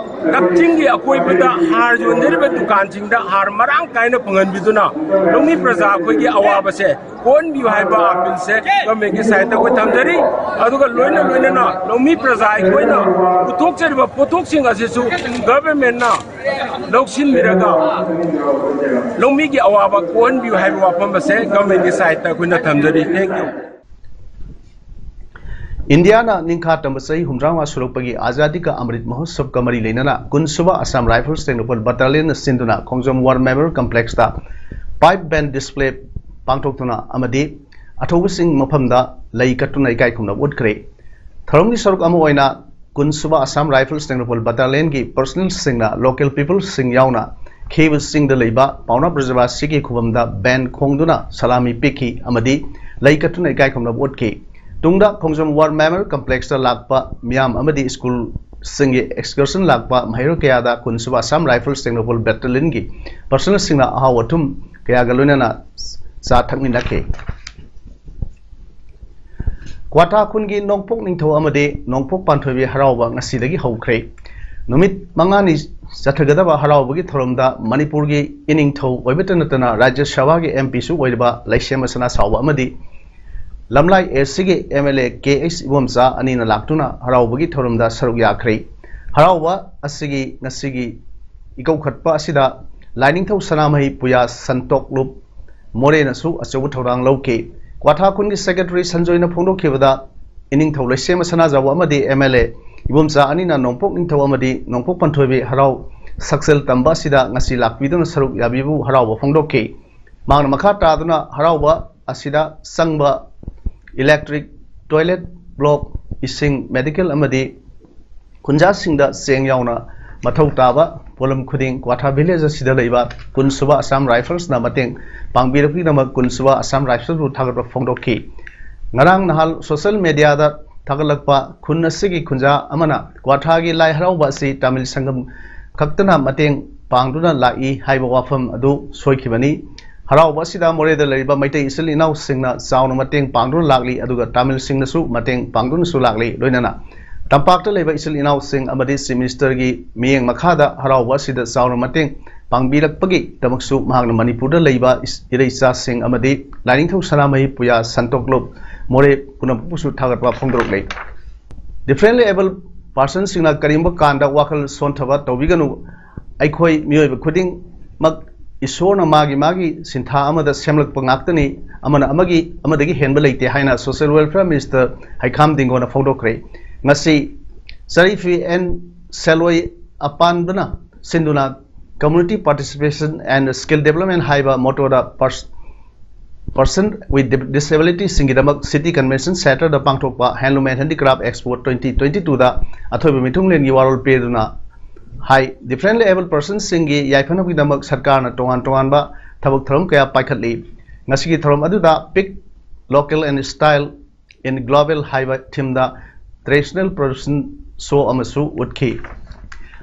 ꯀꯛꯆꯤꯡꯒꯤ ꯑꯀꯣꯏꯕꯗ ꯍꯥꯔ ꯌꯣꯟꯖꯔꯤꯕ ꯗꯨꯀꯥꯟꯁꯤꯡꯗ ꯍꯥꯔ ꯃꯔꯥꯡ ꯀꯥꯏꯅ ꯐꯪꯍꯟꯕꯤꯗꯨꯅ ꯂꯧꯃꯤ ꯄ꯭ꯔꯖꯥ ꯑꯩꯈꯣꯏꯒꯤ ꯑꯋꯥꯕꯁꯦ ꯀꯣꯛꯍꯟꯕꯤꯌꯨ ꯍꯥꯏꯕ ꯑꯄꯤꯜꯁꯦ ꯒꯚꯔꯟꯃꯦꯟꯠꯀꯤ ꯁꯥꯏꯠꯇ ꯑꯩꯈꯣꯏ ꯊꯝꯖꯔꯤ꯫ ꯑꯗꯨꯒ ꯂꯣꯏꯅ ꯂꯣꯏꯅꯅ ꯂꯧꯃꯤ ꯄ꯭ꯔꯖꯥ ꯑꯩꯈꯣꯏꯅ ꯄꯨꯊꯣꯛꯆꯔꯤꯕ ꯄꯣꯠꯊꯣꯛꯁꯤꯡ ꯑꯁꯤꯁꯨ ꯒꯚꯔꯟꯃꯦꯟꯠꯅ ꯂꯧꯁꯤꯟꯕꯤꯔꯒ ꯂꯧꯃꯤꯒꯤ ꯑꯋꯥꯕ ꯀꯣꯛꯍꯟꯕꯤꯌꯨ ꯍꯥꯏꯕ ꯋꯥꯐꯝ ꯑꯁꯦ ꯒꯚꯔꯟꯃꯦꯟꯠꯀꯤ ꯁꯥꯏꯠꯇ ꯑꯩꯈꯣꯏꯅ ꯊꯝꯖꯔꯤ꯫ Thank you. ꯏꯟꯗꯤꯌꯥꯅ ꯅꯤꯡꯈꯥ ꯇꯝꯕ ꯆꯍꯤ ꯍꯨꯝꯗ꯭ꯔꯥ ꯃꯉꯥ ꯁꯨꯔꯛꯄꯒꯤ ꯑꯖꯥꯗꯤ ꯀ ꯑꯃ꯭ꯔꯤꯠ ꯃꯍꯣꯠꯁꯕꯀ ꯃꯔꯤ ꯂꯩꯅꯅ ꯀꯨꯟꯁꯨꯕ ꯑꯁꯥꯝ ꯔꯥꯏꯐꯜꯁ ꯇꯦꯡꯅꯧꯄꯜ ꯕꯠꯇꯥꯂꯤꯌꯟꯅ ꯁꯤꯟꯗꯨꯅ ꯈꯣꯡꯖꯣꯝ ꯋꯥꯔ ꯃꯦꯃꯣꯔꯤꯌꯦꯜ ꯀꯝꯄ꯭ꯂꯦꯛꯁꯇ ꯄꯥꯏꯞ ꯕꯦꯟ ꯗꯤꯁꯄ꯭ꯂꯦ ꯄꯥꯡꯊꯣꯛꯇꯨꯅ ꯑꯃꯗꯤ ꯑꯊꯧꯕꯁꯤꯡ ꯃꯐꯝꯗ ꯂꯩ ꯀꯠꯇꯨꯅ ꯏꯀꯥꯏ ꯈꯨꯝꯅꯕ ꯎꯠꯈ꯭ꯔꯦ꯫ ꯊꯧꯔꯝꯒꯤ ꯁꯔꯨꯛ ꯑꯃ ꯑꯣꯏꯅ ꯀꯨꯟꯁꯨꯕ ꯑꯁꯥꯝ ꯔꯥꯏꯐꯜꯁ ꯇꯦꯡꯅꯧꯄꯜ ꯕꯠꯇꯥꯂꯤꯌꯟꯒꯤ ꯄꯔꯁꯅꯦꯜꯁꯤꯡꯅ ꯂꯣꯀꯦꯜ ꯄꯤꯄꯜꯁꯤꯡ ꯌꯥꯎꯅ ꯈꯦꯕ ꯆꯤꯡꯗ ꯂꯩꯕ ꯄꯥꯎꯅꯥ ꯕ꯭ꯔꯖꯕꯥꯁꯤꯒꯤ ꯈꯨꯕꯝꯗ ꯕꯦꯟ ꯈꯣꯡꯗꯨꯅ ꯁꯂꯥꯃꯤ ꯄꯤꯈꯤ ꯑꯃꯗꯤ ꯂꯩ ꯀꯠꯇꯨꯅ ꯏꯀꯥꯏ ꯈꯨꯝꯅꯕ ꯎꯠꯈꯤ꯫ ꯇꯨꯡꯗ ꯈꯣꯡꯖꯣꯝ ꯋꯥꯔ ꯃꯦꯃꯣꯔꯤꯌꯦꯜ ꯀꯝꯄ꯭ꯂꯦꯛꯁꯇ ꯂꯥꯛꯄ ꯃꯤꯌꯥꯝ ꯑꯃꯗꯤ ꯁ꯭ꯀꯨꯜꯁꯤꯡꯒꯤ ꯑꯦꯛꯁꯀꯔꯁꯟ ꯂꯥꯛꯄ ꯃꯍꯩꯔꯣꯏ ꯀꯌꯥꯗ ꯀꯨꯟꯁꯨꯕ ꯑꯁꯥꯝ ꯔꯥꯏꯐꯜꯁ ꯇꯦꯡꯅꯧꯄꯜ ꯕꯦꯇꯥꯂꯤꯌꯟꯒꯤ ꯄꯔꯁꯅꯦꯜꯁꯤꯡꯅ ꯑꯍꯥꯎ ꯑꯊꯨꯝ ꯀꯌꯥꯒ ꯂꯣꯏꯅꯅ ꯆꯥ ꯊꯛꯃꯤꯟꯅꯈꯤ꯫ ꯀ꯭ꯋꯥꯊꯥ ꯈꯨꯟꯒꯤ ꯅꯣꯡꯄꯣꯛ ꯅꯤꯡꯊꯧ ꯑꯃꯗꯤ ꯅꯣꯡꯄꯣꯛ ꯄꯥꯟꯊꯣꯏꯕꯤ ꯍꯔꯥꯎꯕ ꯉꯁꯤꯗꯒꯤ ꯍꯧꯈ꯭ꯔꯦ꯫ ꯅꯨꯃꯤꯠ ꯃꯉꯥꯅꯤ ꯆꯠꯊꯒꯗꯕ ꯍꯔꯥꯎꯕꯒꯤ ꯊꯧꯔꯝꯗ ꯃꯅꯤꯄꯨꯔꯒꯤ ꯏꯅꯤꯡꯊꯧ ꯑꯣꯏꯕꯇ ꯅꯠꯇꯅ ꯔꯥꯖ꯭ꯌ ꯁꯚꯥꯒꯤ ꯑꯦꯝ ꯄꯤꯁꯨ ꯑꯣꯏꯔꯤꯕ ꯂꯩꯁꯦꯝꯕ ꯁꯅꯥꯁꯥꯎꯕ ꯑꯃꯗꯤ ꯂꯝꯂꯥꯏ ꯑꯦꯁ ꯁꯤꯒꯤ M L A K H Ibomcha ꯑꯅꯤꯅ ꯂꯥꯛꯇꯨꯅ ꯍꯔꯥꯎꯕꯒꯤ ꯊꯧꯔꯝꯗ ꯁꯔꯨꯛ ꯌꯥꯈ꯭ꯔꯦ꯫ ꯍꯔꯥꯎꯕ ꯑꯁꯤꯒꯤ ꯉꯁꯤꯒꯤ ꯏꯀꯧꯈꯠꯄ ꯑꯁꯤꯗ ꯂꯥꯏꯅꯤꯡꯊꯧ ꯁꯅꯥꯃꯍꯤ ꯄꯨꯌꯥ ꯁꯟꯇꯣꯛꯂꯨꯞ ꯃꯣꯔꯦꯅꯁꯨ ꯑꯆꯧꯕ ꯊꯧꯗꯥꯡ ꯂꯧꯈꯤ꯫ ꯀ꯭ꯋꯥꯊꯥ ꯈꯨꯟꯒꯤ ꯁꯦꯀ꯭ꯔꯦꯇꯔꯤ ꯁꯟꯖꯣꯏꯅ ꯐꯣꯡꯗꯣꯛꯈꯤꯕꯗ, ꯏꯅꯤꯡꯊꯧ ꯂꯩꯁꯦꯝꯕ ꯁꯅꯥꯖꯥꯎꯕ ꯑꯃꯗꯤ ꯑꯦꯝ ꯑꯦꯜ ꯑꯦ ꯏꯕꯣꯝꯆꯥ ꯑꯅꯤꯅ ꯅꯣꯡꯄꯣꯛ ꯅꯤꯡꯊꯧ ꯑꯃꯗꯤ ꯅꯣꯡꯄꯣꯛ ꯄꯥꯟꯊꯣꯏꯕꯤ ꯍꯔꯥꯎ ꯁꯛꯆꯦꯜ ꯇꯝꯕ ꯑꯁꯤꯗ ꯉꯁꯤ ꯂꯥꯛꯄꯤꯗꯨꯅ ꯁꯔꯨꯛ ꯌꯥꯕꯤꯕꯕꯨ ꯍꯔꯥꯎꯕ ꯐꯣꯡꯗꯣꯛꯈꯤ꯫ ꯃꯍꯥꯛꯅ ꯃꯈꯥ ꯇꯥꯗꯨꯅ ꯍꯔꯥꯎꯕ ꯑꯁꯤꯗ ꯆꯪꯕ ꯏꯂꯦꯛꯇ꯭ꯔꯤꯛ, ꯇꯣꯏꯂꯦꯠ ꯕ꯭ꯂꯣꯛ, ꯏꯁꯤꯡ, ꯃꯦꯗꯤꯀꯦꯜ ꯑꯃꯗꯤ ꯈꯨꯟꯖꯥꯁꯤꯡꯗ ꯆꯦꯡ ꯌꯥꯎꯅ ꯃꯊꯧ ꯇꯥꯕ ꯄꯣꯠꯂꯝ ꯈꯨꯗꯤꯡ ꯀ꯭ꯋꯥꯊꯥ ꯚꯤꯂꯦꯖ ꯑꯁꯤꯗ ꯂꯩꯕ ꯀꯨꯟꯁꯨꯕ ꯑꯁꯥꯝ ꯔꯥꯏꯐꯜꯁꯅ ꯃꯇꯦꯡ ꯄꯥꯡꯕꯤꯔꯛꯄꯒꯤꯗꯃꯛ ꯀꯨꯟꯁꯨꯕ ꯑꯁꯥꯝ ꯔꯥꯏꯐꯜꯁꯕꯨ ꯊꯥꯒꯠꯄ ꯐꯣꯡꯗꯣꯛꯈꯤ꯫ ꯉꯔꯥꯡ ꯅꯍꯥꯟ ꯁꯣꯁꯤꯌꯦꯜ ꯃꯦꯗꯤꯌꯥꯗ ꯊꯥꯒꯠꯂꯛꯄ ꯈꯨꯟ ꯑꯁꯤꯒꯤ ꯈꯨꯟꯖꯥ ꯑꯃꯅ ꯀ꯭ꯋꯥꯊꯥꯒꯤ ꯂꯥꯏ ꯍꯔꯥꯎꯕ ꯑꯁꯤ ꯇꯥꯃꯤꯜ ꯁꯪꯒꯝ ꯈꯛꯇꯅ ꯃꯇꯦꯡ ꯄꯥꯡꯗꯨꯅ ꯂꯥꯛꯏ ꯍꯥꯏꯕ ꯋꯥꯐꯝ ꯑꯗꯨ ꯁꯣꯏꯈꯤꯕꯅꯤ꯫ ꯍꯔꯥꯎꯕ ꯑꯁꯤꯗ ꯃꯣꯔꯦꯗ ꯂꯩꯔꯤꯕ ꯃꯩꯇꯩ ꯏꯆꯤꯜ ꯏꯅꯥꯎꯁꯤꯡꯅ ꯆꯥꯎꯅ ꯃꯇꯦꯡ ꯄꯥꯡꯗꯨꯅ ꯂꯥꯛꯂꯤ, ꯑꯗꯨꯒ ꯇꯥꯃꯤꯜꯁꯤꯡꯅꯁꯨ ꯃꯇꯦꯡ ꯄꯥꯡꯗꯨꯅꯁꯨ ꯂꯥꯛꯂꯤ꯫ ꯂꯣꯏꯅꯅ ꯇꯝꯄꯥꯛꯇ ꯂꯩꯕ ꯏꯆꯤꯜ ꯏꯅꯥꯎꯁꯤꯡ ꯑꯃꯗꯤ ꯆꯤꯐ ꯃꯤꯅꯤꯁꯇꯔꯒꯤ ꯃꯤꯠꯌꯦꯡ ꯃꯈꯥꯗ ꯍꯔꯥꯎꯕ ꯑꯁꯤꯗ ꯆꯥꯎꯅ ꯃꯇꯦꯡ ꯄꯥꯡꯕꯤꯔꯛꯄꯒꯤꯗꯃꯛꯁꯨ ꯃꯍꯥꯛꯅ ꯃꯅꯤꯄꯨꯔꯗ ꯂꯩꯕ ꯏꯁ-, ꯏꯔꯩꯆꯥꯁꯤꯡ ꯑꯃꯗꯤ ꯂꯥꯏꯅꯤꯡꯊꯧ ꯁꯅꯥꯃꯍꯤ ꯄꯨꯌꯥ ꯁꯟꯇꯣ ꯀ꯭ꯂꯕ ꯃꯣꯔꯦ ꯄꯨꯝꯅꯃꯛꯄꯨꯁꯨ ꯊꯥꯒꯠꯄ ꯐꯣꯡꯗꯣꯔꯛꯂꯤ꯫ ꯗꯤꯐ꯭ꯔꯦꯟꯠꯂꯤ ꯑꯦꯕꯜ ꯄꯥꯔꯁꯟꯁꯤꯡꯅ ꯀꯔꯤꯒꯨꯝꯕ ꯀꯥꯟꯗ ꯋꯥꯈꯜ ꯁꯣꯟꯊꯕ ꯇꯧꯕꯤꯒꯅꯨ꯫ ꯑꯩꯈꯣꯏ ꯃꯤꯑꯣꯏꯕ ꯈꯨꯗꯤꯡꯃꯛ ꯏꯁꯣꯔꯅ ꯃꯥꯒꯤ ꯃꯥꯒꯤ ꯁꯤꯟꯊꯥ ꯑꯃꯗ ꯁꯦꯝꯂꯛꯄ ꯉꯥꯛꯇꯅꯤ, ꯑꯃꯅ ꯑꯃꯒꯤ ꯑꯃꯗꯒꯤ ꯍꯦꯟꯕ ꯂꯩꯇꯦ ꯍꯥꯏꯅ ꯁꯣꯁꯤꯌꯦꯜ ꯋꯦꯜꯐꯤꯌꯔ ꯃꯤꯅꯤꯁꯇꯔ ꯍꯩꯈꯥꯝ ꯗꯤꯡꯒꯣꯅ ꯐꯣꯡꯗꯣꯛꯈ꯭ꯔꯦ꯫ ꯉꯁꯤ ꯆꯔꯤꯐꯤ ꯑꯦꯟ ꯁꯦꯂꯣꯏ ꯑꯄꯥꯟꯕꯅ ꯁꯤꯟꯗꯨꯅ Community Participation and Skill Development ꯍꯥꯏꯕ ꯃꯣꯇꯣꯗ pers-, Person with Dib-, Disability ꯁꯤꯡꯒꯤꯗꯃꯛ City Convention Centre ꯗ ꯄꯥꯡꯊꯣꯛꯄ Handloom and Handicraft Expo twenty twenty two ꯗ ꯑꯊꯣꯏꯕ ꯃꯤꯊꯨꯡꯂꯦꯟꯒꯤ ꯋꯥꯔꯣꯜ ꯄꯤꯗꯨꯅ ꯍꯥꯏ, ꯗꯤꯐ꯭ꯔꯦꯟꯠꯂꯤ ꯑꯦꯕꯜ ꯄꯥꯔꯁꯟꯁꯤꯡꯒꯤ ꯌꯥꯏꯐꯅꯕꯒꯤꯗꯃꯛ ꯁꯔꯀꯥꯔꯅ ꯇꯣꯉꯥꯟ ꯇꯣꯉꯥꯟꯕ ꯊꯕꯛ ꯊꯧꯔꯝ ꯀꯌꯥ ꯄꯥꯏꯈꯠꯂꯤ꯫ ꯉꯁꯤꯒꯤ ꯊꯧꯔꯝ ꯑꯗꯨꯗ Pick Local and Style in Global ꯍꯥꯏꯕ ꯊꯤꯝꯗ ꯇ꯭ꯔꯦꯗꯤꯁꯅꯦꯜ ꯄ꯭ꯔꯗꯛꯁꯟ ꯁꯣ ꯑꯃꯁꯨ ꯎꯠꯈꯤ꯫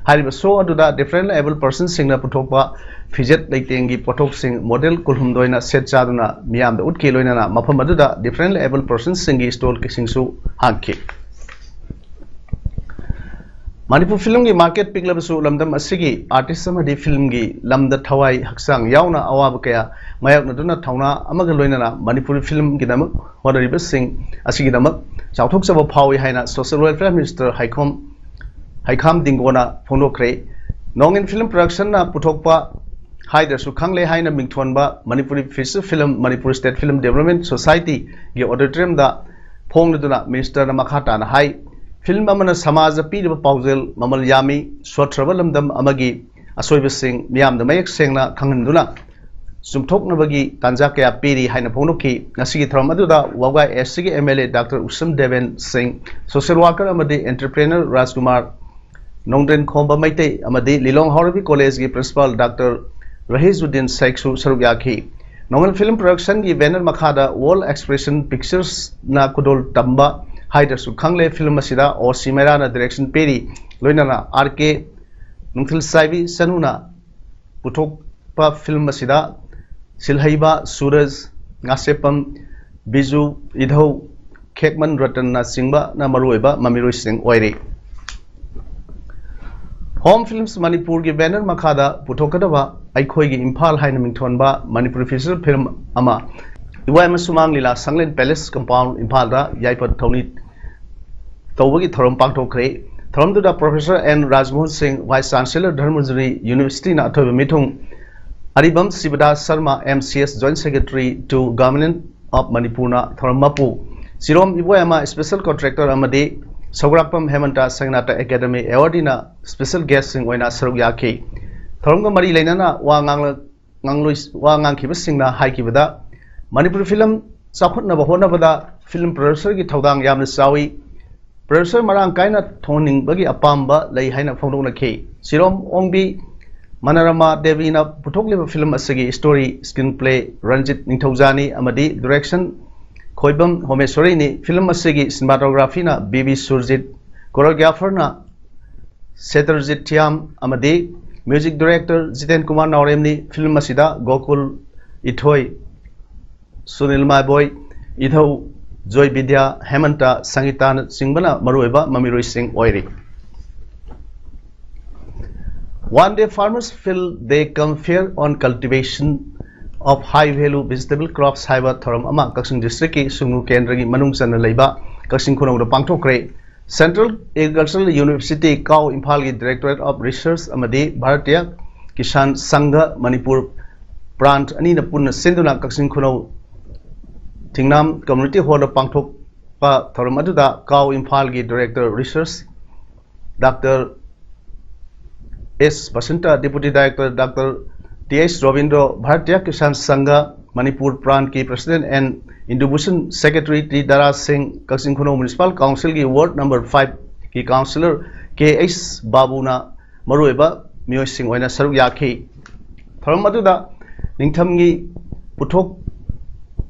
ꯍꯥꯏꯔꯤꯕ ꯁꯣ ꯑꯗꯨꯗ ꯗꯤꯐ꯭ꯔꯦꯟꯠꯂꯤ ꯑꯦꯕꯜ ꯄꯥꯔꯁꯟꯁꯤꯡꯅ ꯄꯨꯊꯣꯛꯄ ꯐꯤꯖꯦꯠ ꯂꯩꯇꯦꯡꯒꯤ ꯄꯣꯠꯊꯣꯛꯁꯤꯡ ꯃꯣꯗꯦꯜ ꯀꯨꯟꯍꯨꯝꯗꯣꯏꯅ ꯁꯦꯠ ꯆꯥꯗꯨꯅ ꯃꯤꯌꯥꯝꯗ ꯎꯠꯈꯤ꯫ ꯂꯣꯏꯅꯅ ꯃꯐꯝ ꯑꯗꯨꯗ ꯗꯤꯐ꯭ꯔꯦꯟꯠꯂꯤ ꯑꯦꯕꯜ ꯄꯥꯔꯁꯟꯁꯤꯡꯒꯤ ꯁ꯭ꯇꯣꯜꯁꯤꯡꯁꯨ ꯍꯥꯡꯈꯤ꯫ ꯃꯅꯤꯄꯨꯔ ꯐꯤꯂꯝꯒꯤ ꯃꯥꯔꯀꯦꯠ ꯄꯤꯛꯂꯕꯁꯨ ꯂꯝꯗꯝ ꯑꯁꯤꯒꯤ ꯑꯥꯔꯇꯤꯁ ꯑꯃꯗꯤ ꯐꯤꯂꯝꯒꯤ ꯂꯝꯗ ꯊꯋꯥꯏ ꯍꯛꯆꯥꯡ ꯌꯥꯎꯅ ꯑꯋꯥꯕ ꯀꯌꯥ ꯃꯥꯌꯣꯛꯅꯗꯨꯅ ꯊꯧꯅꯥ ꯑꯃꯒ ꯂꯣꯏꯅꯅ ꯃꯅꯤꯄꯨꯔꯤ ꯐꯤꯂꯝꯒꯤꯗꯃꯛ ꯍꯣꯠꯅꯔꯤꯕꯁꯤꯡ ꯑꯁꯤꯒꯤꯗꯃꯛ ꯆꯥꯎꯊꯣꯛꯆꯕ ꯐꯥꯎꯏ ꯍꯥꯏꯅ social welfare minister Heikhom, Heikham ꯗꯤꯡꯒꯣꯅ ꯐꯣꯡꯗꯣꯛꯈ꯭ꯔꯦ꯫ ꯅꯣꯡꯏꯟ ꯐꯤꯂꯝ ꯄ꯭ꯔꯗꯛꯁꯟꯅ ꯄꯨꯊꯣꯛꯄ ꯍꯥꯏꯗ꯭ꯔꯁꯨ ꯈꯪꯂꯦ ꯍꯥꯏꯅ ꯃꯤꯡꯊꯣꯟꯕ Manipuri feature film Manipur state film development ꯁꯣꯁꯥꯏꯇꯤꯒꯤ ꯑꯣꯗꯤꯇꯣꯔꯤꯌꯝꯗ ꯐꯣꯡꯂꯗꯨꯅ ꯃꯤꯅꯤꯁꯇꯔꯅ ꯃꯈꯥ ꯇꯥꯅ ꯍꯥꯏ, ꯐꯤꯂꯝ ꯑꯃꯅ ꯁꯃꯥꯖꯗ ꯄꯤꯔꯤꯕ ꯄꯥꯎꯖꯦꯜ ꯃꯃꯜ ꯌꯥꯝꯃꯤ, ꯁꯣꯠꯊ꯭ꯔꯕ ꯂꯝꯗꯝ ꯑꯃꯒꯤ ꯑꯁꯣꯏꯕꯁꯤꯡ ꯃꯤꯌꯥꯝꯗ ꯃꯌꯦꯛ ꯁꯦꯡꯅ ꯈꯪꯍꯟꯗꯨꯅ ꯆꯨꯝꯊꯣꯛꯅꯕꯒꯤ ꯇꯥꯟꯖꯥ ꯀꯌꯥ ꯄꯤꯔꯤ ꯍꯥꯏꯅ ꯐꯣꯡꯗꯣꯛꯈꯤ꯫ ꯉꯁꯤꯒꯤ ꯊꯧꯔꯝ ꯑꯗꯨꯗ ꯋꯥꯕꯒꯥꯏ ꯑꯦꯁ ꯁꯤꯒꯤ ꯑꯦꯝ ꯑꯦꯜ ꯑꯦ ꯗꯥꯛꯇꯔ ꯎꯁꯝ ꯗꯦꯕꯦꯟ ꯁꯤꯡ, ꯁꯣꯁꯤꯌꯦꯜ ꯋꯥꯔꯀꯔ ꯑꯃꯗꯤ ꯑꯦꯟꯇꯔꯄ꯭ꯔꯦꯅꯔ ꯔꯥꯖꯀꯨꯃꯥꯔ ꯅꯣꯡꯗ꯭ꯔꯦꯟ ꯈꯣꯝꯕ ꯃꯩꯇꯩ ꯑꯃꯗꯤ ꯂꯤꯂꯣꯡ ꯍꯥꯎꯔꯩꯕꯤ ꯀꯣꯂꯦꯖꯒꯤ ꯄ꯭ꯔꯤꯟꯁꯤꯄꯥꯜ ꯗꯥꯛꯇꯔ ꯔꯍꯤꯖꯨꯗꯤꯟ ꯁꯦꯈꯁꯨ ꯁꯔꯨꯛ ꯌꯥꯈꯤ꯫ ꯅꯣꯡꯃꯩ ꯐꯤꯂꯝ ꯄ꯭ꯔꯗꯛꯁꯟꯒꯤ ꯕꯦꯅꯔ ꯃꯈꯥꯗ ꯋꯥꯔꯜ ꯑꯦꯛꯁꯄ꯭ꯔꯦꯁꯟ ꯄꯤꯛꯆꯔꯁꯅ ꯈꯨꯗꯣꯜ ꯇꯝꯕ ꯍꯥꯏꯗ꯭ꯔꯁꯨ ꯈꯪꯂꯦ ꯐꯤꯂꯝ ꯑꯁꯤꯗ ꯑꯣ ꯁꯤ ꯃꯩꯔꯥꯅ ꯗꯤꯔꯦꯛꯁꯟ ꯄꯤꯔꯤ꯫ ꯂꯣꯏꯅꯅ ꯑꯥꯔ ꯀꯦ ꯅꯨꯡꯊꯤꯜ ꯆꯥꯏꯕꯤ ꯆꯅꯨꯅ ꯄꯨꯊꯣꯛꯄ ꯐꯤꯂꯝ ꯑꯁꯤꯗ ꯁꯤꯜꯍꯩꯕ ꯁꯨꯔꯖ, ꯉꯥꯁꯦꯞꯄꯝ, ꯕꯤꯖꯨ, ꯏꯙꯧ, ꯈꯦꯛꯃꯟ ꯔꯇꯟꯅꯆꯤꯡꯕꯅ ꯃꯔꯨꯑꯣꯏꯕ ꯃꯃꯤꯔꯣꯏꯁꯤꯡ ꯑꯣꯏꯔꯤ꯫ ꯍꯣꯝ ꯐꯤꯜꯝꯁ ꯃꯅꯤꯄꯨꯔꯒꯤ ꯕꯦꯅꯔ ꯃꯈꯥꯗ ꯄꯨꯊꯣꯛꯀꯗꯕ ꯑꯩꯈꯣꯏꯒꯤ ꯏꯝꯐꯥꯜ ꯍꯥꯏꯅ ꯃꯤꯡꯊꯣꯟꯕ ꯃꯅꯤꯄꯨꯔꯤ ꯐꯤꯆꯔ ꯐꯤꯂꯝ ꯑꯃ ꯏꯕꯣꯌꯥꯏꯃ ꯁꯨꯃꯥꯡ ꯂꯤꯂꯥ ꯁꯪꯂꯦꯟ ꯄꯦꯂꯦꯁ ꯀꯝꯄꯥꯎꯟ ꯏꯝꯐꯥꯜꯗ ꯌꯥꯏꯐ ꯊꯧꯅꯤ ꯇꯧꯕꯒꯤ ꯊꯧꯔꯝ ꯄꯥꯡꯊꯣꯛꯈ꯭ꯔꯦ꯫ ꯊꯧꯔꯝꯗꯨꯗ ꯄ꯭ꯔꯣꯐꯦꯁꯔ ꯑꯦꯟ ꯔꯥꯖꯃꯣꯍꯟ ꯁꯤꯡ, ꯚꯥꯏꯁ ꯆꯥꯟꯁꯦꯂꯔ ꯙꯔꯃꯖꯔꯤ ꯌꯨꯅꯤꯚꯔꯁꯤꯇꯤꯅ ꯑꯊꯣꯏꯕ ꯃꯤꯊꯨꯡ, ꯑꯔꯤꯕꯝ ꯁꯤꯕꯗꯥꯁ Sharma, M C S joint secretary to government of ꯃꯅꯤꯄꯨꯔꯅ ꯊꯧꯔꯝ ꯃꯄꯨ, ꯁꯤꯔꯣꯝ ꯏꯕꯣꯌꯥꯃ ꯏꯁꯄꯦꯁꯦꯜ ꯀꯣꯟꯇ꯭ꯔꯦꯛꯇꯔ ꯑꯃꯗꯤ ꯁꯧꯒ꯭ꯔꯥꯛꯄꯝ ꯍꯦꯃꯟꯇ ꯁꯪꯒꯅꯥꯇ ꯑꯦꯀꯥꯗꯃꯤ ꯑꯦꯋꯥꯔꯗꯤꯅ ꯏꯁꯄꯦꯁꯦꯜ ꯒꯦꯁꯁꯤꯡ ꯑꯣꯏꯅ ꯁꯔꯨꯛ ꯌꯥꯈꯤ꯫ ꯊꯧꯔꯝꯒ ꯃꯔꯤ ꯂꯩꯅꯅ ꯋꯥ ꯉꯥꯡꯂ-, ꯉꯥꯡꯂꯣꯏ-, ꯋꯥ ꯉꯥꯡꯈꯤꯕꯁꯤꯡꯅ ꯍꯥꯏꯈꯤꯕꯗ, ꯃꯅꯤꯄꯨꯔꯤ ꯐꯤꯂꯝ ꯆꯥꯎꯈꯠꯅꯕ ꯍꯣꯠꯅꯕꯗ ꯐꯤꯂꯝ ꯄ꯭ꯔꯗ꯭ꯌꯨꯁꯔꯒꯤ ꯊꯧꯗꯥꯡ ꯌꯥꯝꯅ ꯆꯥꯎꯏ꯫ ꯄ꯭ꯔꯗ꯭ꯌꯨꯁꯔ ꯃꯔꯥꯡ ꯀꯥꯏꯅ ꯊꯣꯟꯅꯤꯡꯕꯒꯤ ꯑꯄꯥꯝꯕ ꯂꯩ ꯍꯥꯏꯅ ꯐꯣꯡꯗꯣꯛꯅꯈꯤ꯫ ꯁꯤꯔꯣꯝ ꯑꯣꯡꯕꯤ ꯃꯅꯔꯃꯥ ꯗꯦꯕꯤꯅ ꯄꯨꯊꯣꯛꯂꯤꯕ ꯐꯤꯂꯝ ꯑꯁꯤꯒꯤ ꯁ꯭ꯇꯣꯔꯤ, ꯁ꯭ꯀ꯭ꯔꯤꯟ ꯄ꯭ꯂꯦ ꯔꯟꯖꯤꯠ ꯅꯤꯡꯊꯧꯖꯥꯅꯤ ꯑꯃꯗꯤ ꯗꯤꯔꯦꯛꯁꯟ ꯈꯣꯏꯕꯝ ꯍꯣꯃꯦꯁꯣꯔꯤꯅꯤ꯫ ꯐꯤꯂꯝ ꯑꯁꯤꯒꯤ ꯁꯤꯅꯦꯃꯥꯇꯣꯒ꯭ꯔꯥꯐꯤꯅ ꯕꯤ ꯕꯤ ꯁꯨꯔꯖꯤꯠ, ꯀꯣꯔꯤꯌꯣꯒ꯭ꯔꯥꯐꯔꯅ ꯁꯦꯇꯔꯖꯤꯠ ꯊꯤꯌꯥꯝ ꯑꯃꯗꯤ ꯃ꯭ꯌꯨꯖꯤꯛ ꯗꯤꯔꯦꯛꯇꯔ ꯖꯤꯇꯦꯟ ꯀꯨꯃꯥꯔ ꯅꯥꯎꯔꯦꯝꯅꯤ꯫ ꯐꯤꯂꯝ ꯑꯁꯤꯗ ꯒꯣꯀꯨꯜ ꯏꯊꯣꯏ, ꯁꯨꯅꯤꯜ ꯃꯥꯏꯕꯣꯏ, ꯏꯙꯧ ꯖꯣꯏ ꯕꯤꯗ꯭ꯌꯥ, ꯍꯦꯃꯟꯇ ꯁꯪꯒꯤꯇꯥꯅꯆꯤꯡꯕꯅ ꯃꯔꯨꯑꯣꯏꯕ ꯃꯃꯤꯔꯣꯏꯁꯤꯡ ꯑꯣꯏꯔꯤ꯫ One day farmers feel they come fair on cultivation of high value vegetable crops ꯍꯥꯏꯕ ꯊꯧꯔꯝ ꯑꯃ ꯀꯛꯆꯤꯡ ꯗꯤꯁꯇ꯭ꯔꯤꯛꯀꯤ ꯁꯨꯡꯅꯨ ꯀꯦꯟꯗ꯭ꯔꯒꯤ ꯃꯅꯨꯡ ꯆꯟꯅ ꯂꯩꯕ ꯀꯛꯆꯤꯡ ꯈꯨꯅꯧꯗ ꯄꯥꯡꯊꯣꯛꯈ꯭ꯔꯦ꯫ Central Agricultural University ꯀꯥꯎ ꯏꯝꯐꯥꯜꯒꯤ Directorate of Research ꯑꯃꯗꯤ ꯚꯥꯔꯇꯤꯌ ꯀꯤꯁꯥꯟ ꯁꯪꯘ ꯃꯅꯤꯄꯨꯔ ꯄ꯭ꯔꯥꯟꯠ ꯑꯅꯤꯅ ꯄꯨꯟꯅ ꯁꯤꯟꯗꯨꯅ ꯀꯛꯆꯤꯡ ꯈꯨꯅꯧ ꯊꯤꯡꯅꯥꯝ ꯀꯝꯃ꯭ꯌꯨꯅꯤꯇꯤ ꯍꯣꯜꯗ ꯄꯥꯡꯊꯣꯛꯄ ꯊꯧꯔꯝ ꯑꯗꯨꯗ ꯀꯥꯎ ꯏꯝꯐꯥꯜꯒꯤ Director Research doctor S Basanta, Deputy Director doctor Th Robindro, Bharatiya Kisan Sangha Manipur Prant ki President and Indubhusan Secretary, T Dara Singh, Kakching Khunong Municipal Council ki Ward number five ki Councillor Kh Babu ꯅ ꯃꯔꯨꯑꯣꯏꯕ ꯃꯤꯑꯣꯏꯁꯤꯡ ꯑꯣꯏꯅ ꯁꯔꯨꯛ ꯌꯥꯈꯤ꯫ ꯊꯧꯔꯝ ꯑꯗꯨꯗ ꯅꯤꯡꯊꯝꯒꯤ ꯄꯨꯊꯣꯛ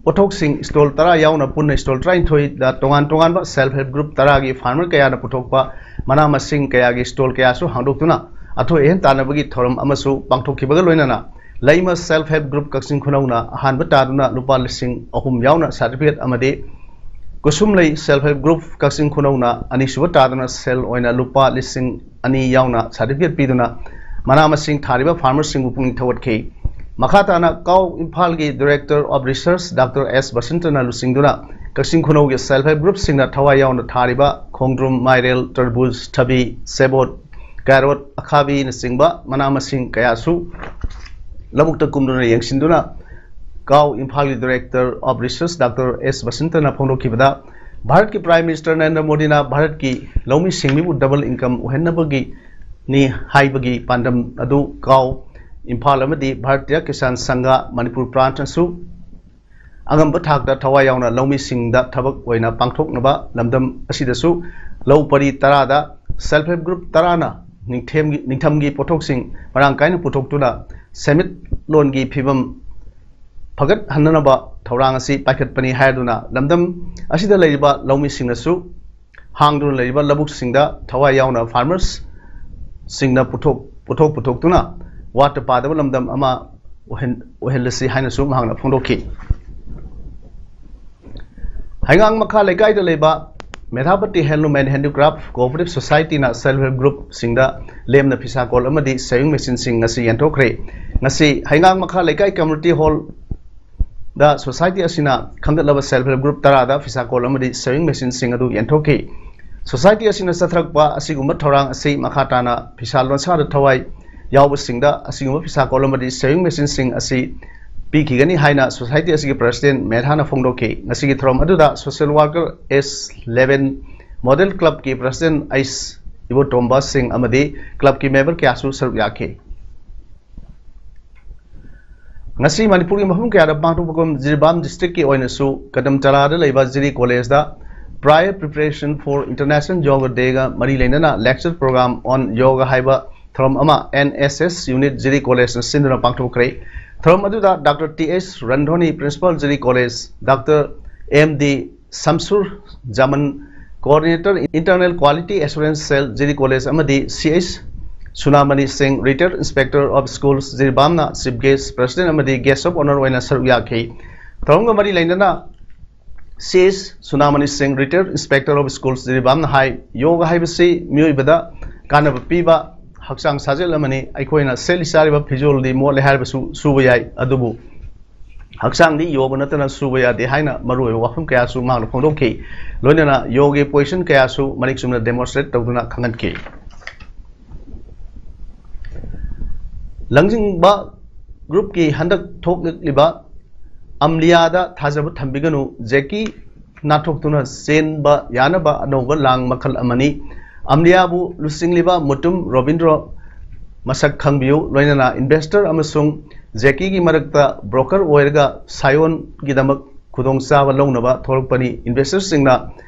ꯄꯣꯠꯊꯣꯛꯁꯤꯡ stall ꯇꯔꯥ ꯌꯥꯎꯅ ꯄꯨꯟꯅ stall ꯇꯔꯥꯅꯤꯊꯣꯏꯗ ꯇꯣꯉꯥꯟ ꯇꯣꯉꯥꯟꯕ self help group ꯇꯔꯥꯒꯤ farmer ꯀꯌꯥꯅ ꯄꯨꯊꯣꯛꯄ ꯃꯅꯥ ꯃꯁꯤꯡ ꯀꯌꯥꯒꯤ stall ꯀꯌꯥꯁꯨ ꯍꯥꯡꯗꯣꯛꯇꯨꯅ ꯑꯊꯣꯏ ꯑꯍꯦꯟ ꯇꯥꯟꯅꯕꯒꯤ ꯊꯧꯔꯝ ꯑꯃꯁꯨ ꯄꯥꯡꯊꯣꯛꯈꯤꯕꯒ ꯂꯣꯏꯅꯅ ꯂꯩꯃ self help group ꯀꯛꯆꯤꯡ ꯈꯨꯅꯧꯅ ꯑꯍꯥꯟꯕ ꯇꯥꯗꯨꯅ ꯂꯨꯄꯥ ꯂꯤꯁꯤꯡ ꯑꯍꯨꯝ ꯌꯥꯎꯅ certificate ꯑꯃꯗꯤ ꯀꯨꯁꯨꯝꯂꯩ self help group ꯀꯛꯆꯤꯡ ꯈꯨꯅꯧꯅ ꯑꯅꯤꯁꯨꯕ ꯇꯥꯗꯨꯅ ꯁꯦꯜ ꯑꯣꯏꯅ ꯂꯨꯄꯥ ꯂꯤꯁꯤꯡ ꯑꯅꯤ ꯌꯥꯎꯅ certificate ꯄꯤꯗꯨꯅ ꯃꯅꯥ ꯃꯁꯤꯡ ꯊꯥꯔꯤꯕ farmerꯁꯤꯡꯕꯨ ꯄꯨꯛꯅꯤꯡ ꯊꯧꯒꯠꯈꯤ꯫ ꯃꯈꯥ ꯇꯥꯅ ꯀꯥꯎ ꯏꯝꯐꯥꯜꯒꯤ Director of Research Doctor S ꯕꯁꯟꯇꯅ ꯂꯨꯆꯤꯡꯗꯨꯅ ꯀꯛꯆꯤꯡ ꯈꯨꯅꯧꯒꯤ self help groupꯁꯤꯡꯅ ꯊꯋꯥꯏ ꯌꯥꯎꯅ ꯊꯥꯔꯤꯕ ꯈꯣꯡꯗ꯭ꯔꯨꯝ, ꯃꯥꯏꯔꯦꯜ, ꯇꯔꯕꯨꯖ, ꯊꯕꯤ, ꯁꯦꯕꯣꯠ, ꯀꯦꯔꯣꯠ, ꯑꯈꯥꯕꯤꯅꯆꯤꯡꯕ ꯃꯅꯥ ꯃꯁꯤꯡ ꯀꯌꯥꯁꯨ ꯂꯧꯕꯨꯛꯇ ꯀꯨꯝꯗꯨꯅ ꯌꯦꯡꯁꯤꯟꯗꯨꯅ ꯀꯥꯎ ꯏꯝꯐꯥꯜꯒꯤ Director of Research Doctor S ꯕꯁꯟꯇꯅ ꯐꯣꯡꯗꯣꯛꯈꯤꯕꯗ, ꯚꯥꯔꯠꯀꯤ Prime Minister ꯅꯔꯦꯟꯗ꯭ꯔ ꯃꯣꯗꯤꯅ ꯚꯥꯔꯠꯀꯤ ꯂꯧꯃꯤ ꯁꯤꯡꯃꯤꯕꯨ double income ꯑꯣꯏꯍꯟꯅꯕꯒꯤꯅꯤ ꯍꯥꯏꯕꯒꯤ ꯄꯥꯟꯗꯝ ꯑꯗꯨ ꯀꯥꯎ ꯏꯝꯐꯥꯜ ꯑꯃꯗꯤ ꯚꯥꯔꯇꯤꯌ ꯀꯤꯁꯥꯟ ꯁꯪꯘ ꯃꯅꯤꯄꯨꯔ ꯄ꯭ꯔꯥꯟꯠꯅꯁꯨ ꯑꯉꯝꯕ ꯊꯥꯛꯇ ꯊꯋꯥꯏ ꯌꯥꯎꯅ ꯂꯧꯃꯤꯁꯤꯡꯗ ꯊꯕꯛ ꯑꯣꯏꯅ ꯄꯥꯡꯊꯣꯛꯅꯕ ꯂꯝꯗꯝ ꯑꯁꯤꯗꯁꯨ ꯂꯧ ꯄꯔꯤ ꯇꯔꯥꯗ self help group ꯇꯔꯥꯅ ꯅꯤꯡꯊꯦꯝꯒꯤ-, ꯅꯤꯡꯊꯝꯒꯤ ꯄꯣꯠꯊꯣꯛꯁꯤꯡ ꯃꯔꯥꯡ ꯀꯥꯏꯅ ꯄꯨꯊꯣꯛꯇꯨꯅ ꯁꯦꯟꯃꯤꯠꯂꯣꯟꯒꯤ ꯐꯤꯕꯝ ꯐꯒꯠꯍꯟꯅꯅꯕ ꯊꯧꯔꯥꯡ ꯑꯁꯤ ꯄꯥꯏꯈꯠꯄꯅꯤ ꯍꯥꯏꯗꯨꯅ ꯂꯝꯗꯝ ꯑꯁꯤꯗ ꯂꯩꯔꯤꯕ ꯂꯧꯃꯤꯁꯤꯡꯅꯁꯨ ꯍꯥꯡꯗꯨꯅ ꯂꯩꯔꯤꯕ ꯂꯧꯕꯨꯛꯁꯤꯡꯗ ꯊꯋꯥꯏ ꯌꯥꯎꯅ farmersꯁꯤꯡꯅ ꯄꯨꯊꯣꯛ-, ꯄꯣꯠꯊꯣꯛ ꯄꯨꯊꯣꯛꯇꯨꯅ ꯋꯥꯠꯇ ꯄꯥꯗꯕ ꯂꯝꯗꯝ ꯑꯃ ꯑꯣꯏꯍꯟ-, ꯑꯣꯏꯍꯜꯂꯁꯤ ꯍꯥꯏꯅꯁꯨ ꯃꯍꯥꯛꯅ ꯐꯣꯡꯗꯣꯛꯈꯤ꯫ ꯍꯩꯉꯥꯡ ꯃꯈꯥ ꯂꯩꯀꯥꯏꯗ ꯂꯩꯕ ꯃꯦꯙꯥꯄꯇꯤ Handloom and Handicraft Cooperative Societyꯅ self help groupꯁꯤꯡꯗ ꯂꯦꯝꯅ ꯐꯤꯁꯥꯀꯣꯜ ꯑꯃꯗꯤ sewing machineꯁꯤꯡ ꯉꯁꯤ ꯌꯦꯟꯊꯣꯛꯈ꯭ꯔꯦ꯫ ꯉꯁꯤ ꯍꯩꯉꯥꯡ ꯃꯈꯥ ꯂꯩꯀꯥꯏ community hall ꯗ society ꯑꯁꯤꯅ ꯈꯟꯒꯠꯂꯕ self help group ꯇꯔꯥꯗ ꯐꯤꯁꯥꯀꯣꯜ ꯑꯃꯗꯤ sewing machineꯁꯤꯡ ꯑꯗꯨ ꯌꯦꯟꯊꯣꯛꯈꯤ꯫ Society ꯑꯁꯤꯅ ꯆꯠꯊꯔꯛꯄ ꯑꯁꯤꯒꯨꯝꯕ ꯊꯧꯔꯥꯡ ꯑꯁꯤ ꯃꯈꯥ ꯇꯥꯅ ꯐꯤꯁꯥ ꯂꯣꯟꯁꯥꯗ ꯊꯋꯥꯏ ꯌꯥꯎꯕꯁꯤꯡꯗ ꯑꯁꯤꯒꯨꯝꯕ ꯐꯤꯁꯥꯀꯣꯜ ꯑꯃꯗꯤ sewing machineꯁꯤꯡ ꯑꯁꯤ ꯄꯤꯈꯤꯒꯅꯤ ꯍꯥꯏꯅ society ꯑꯁꯤꯒꯤ President ꯃꯦꯙꯥꯅ ꯐꯣꯡꯗꯣꯛꯈꯤ꯫ ꯉꯁꯤꯒꯤ ꯊꯧꯔꯝ ꯑꯗꯨꯗ social worker S eleven Model Clubꯀꯤ President ꯑꯩꯁ ꯏꯕꯣꯇꯣꯝꯕ ꯁꯤꯡ ꯑꯃꯗꯤ clubꯀꯤ member ꯀꯌꯥꯁꯨ ꯁꯔꯨꯛ ꯌꯥꯈꯤ꯫ ꯉꯁꯤ ꯃꯅꯤꯄꯨꯔꯒꯤ ꯃꯐꯝ ꯀꯌꯥꯗ ꯄꯥꯡꯊꯣꯛꯄꯒꯨꯝ ꯖꯤꯔꯤꯕꯥꯝ ꯗꯤꯁꯇ꯭ꯔꯤꯛꯀꯤ ꯑꯣꯏꯅꯁꯨ ꯀꯗꯝ ꯇꯔꯥꯗ ꯂꯩꯕ ꯖꯤꯔꯤ ꯀꯣꯂꯦꯖꯇ Prior Preparation for International Yoga Dayꯒ ꯃꯔꯤ ꯂꯩꯅꯅ lecture program on yoga ꯍꯥꯏꯕ ꯊꯧꯔꯝ ꯑꯃ N S S unit ꯖꯤꯔꯤ ꯀꯣꯂꯦꯖꯅ ꯁꯤꯟꯗꯨꯅ ꯄꯥꯡꯊꯣꯛꯈ꯭ꯔꯦ꯫ ꯊꯧꯔꯝ ꯑꯗꯨꯗ Doctor T H Randhoni, Principal ꯖꯤꯔꯤ college, Doctor M D Samsur Jaman, Coordinator Internal Quality Assurance Cell ꯖꯤꯔꯤ ꯀꯣꯂꯦꯖ ꯑꯃꯗꯤ C H Sunamani Singh, Retired Inspector of Schools ꯖꯤꯔꯤꯕꯥꯝꯅ Chief Guest, President ꯑꯃꯗꯤ Guest of Honour ꯑꯣꯏꯅ ꯁꯔꯨꯛ ꯌꯥꯈꯤ꯫ ꯊꯧꯔꯝꯒ ꯃꯔꯤ ꯂꯩꯅꯅ C H Sunamani Singh, Retired Inspector of Schools ꯖꯤꯔꯤꯕꯥꯝꯅ ꯍꯥꯏ, ꯌꯣꯒ ꯍꯥꯏꯕꯁꯤ ꯃꯤꯑꯣꯏꯕꯗ ꯀꯥꯟꯅꯕ ꯄꯤꯕ ꯍꯛꯆꯥꯡ ꯁꯥꯖꯦꯜ ꯑꯃꯅꯤ꯫ ꯑꯩꯈꯣꯏꯅ ꯁꯦꯠꯂꯤ ꯆꯥꯔꯤꯕ ꯐꯤꯖꯣꯜꯗꯤ ꯃꯣꯠꯂꯦ ꯍꯥꯏꯔꯕꯁꯨ ꯁꯨꯕ ꯌꯥꯏ, ꯑꯗꯨꯕꯨ ꯍꯛꯆꯥꯡꯗꯤ ꯌꯣꯒ ꯅꯠꯇꯅ ꯁꯨꯕ ꯌꯥꯗꯦ ꯍꯥꯏꯅ ꯃꯔꯨꯑꯣꯏꯕ ꯋꯥꯐꯝ ꯀꯌꯥꯁꯨ ꯃꯍꯥꯛꯅ ꯐꯣꯡꯗꯣꯛꯈꯤ꯫ ꯂꯣꯏꯅꯅ ꯌꯣꯒꯒꯤ position ꯀꯌꯥꯁꯨ ꯃꯔꯤꯛ ꯆꯨꯝꯅ demonstrate ꯇꯧꯗꯨꯅ ꯈꯪꯍꯟꯈꯤ꯫ ꯂꯝꯖꯤꯡꯕ groupꯀꯤ ꯍꯟꯗꯛ ꯊꯣꯛꯂꯛꯂꯤꯕ ꯑꯝꯂꯤꯌꯥꯗ ꯊꯥꯖꯕ ꯊꯝꯕꯤꯒꯅꯨ, ꯖꯦꯀꯤ ꯅꯥꯟꯊꯣꯛꯇꯨꯅ ꯆꯦꯟꯕ ꯌꯥꯅꯕ ꯑꯅꯧꯕ ꯂꯥꯡ ꯃꯈꯜ ꯑꯃꯅꯤ꯫ ꯑꯝꯂꯤꯌꯥꯕꯨ ꯂꯨꯆꯤꯡꯂꯤꯕ ꯃꯨꯇꯨꯝ ꯔꯣꯕꯤꯟꯗ꯭ꯔꯣ ꯃꯁꯛ ꯈꯪꯕꯤꯌꯨ, ꯂꯣꯏꯅꯅ investor ꯑꯃꯁꯨꯡ ꯖꯦꯀꯤꯒꯤ ꯃꯔꯛꯇ broker ꯑꯣꯏꯔꯒ ꯁꯥꯏꯑꯣꯟꯒꯤꯗꯃꯛ ꯈꯨꯗꯣꯡꯆꯥꯕ ꯂꯧꯅꯕ ꯊꯣꯛꯂꯛꯄꯅꯤ꯫ Investorꯁꯤꯡꯅ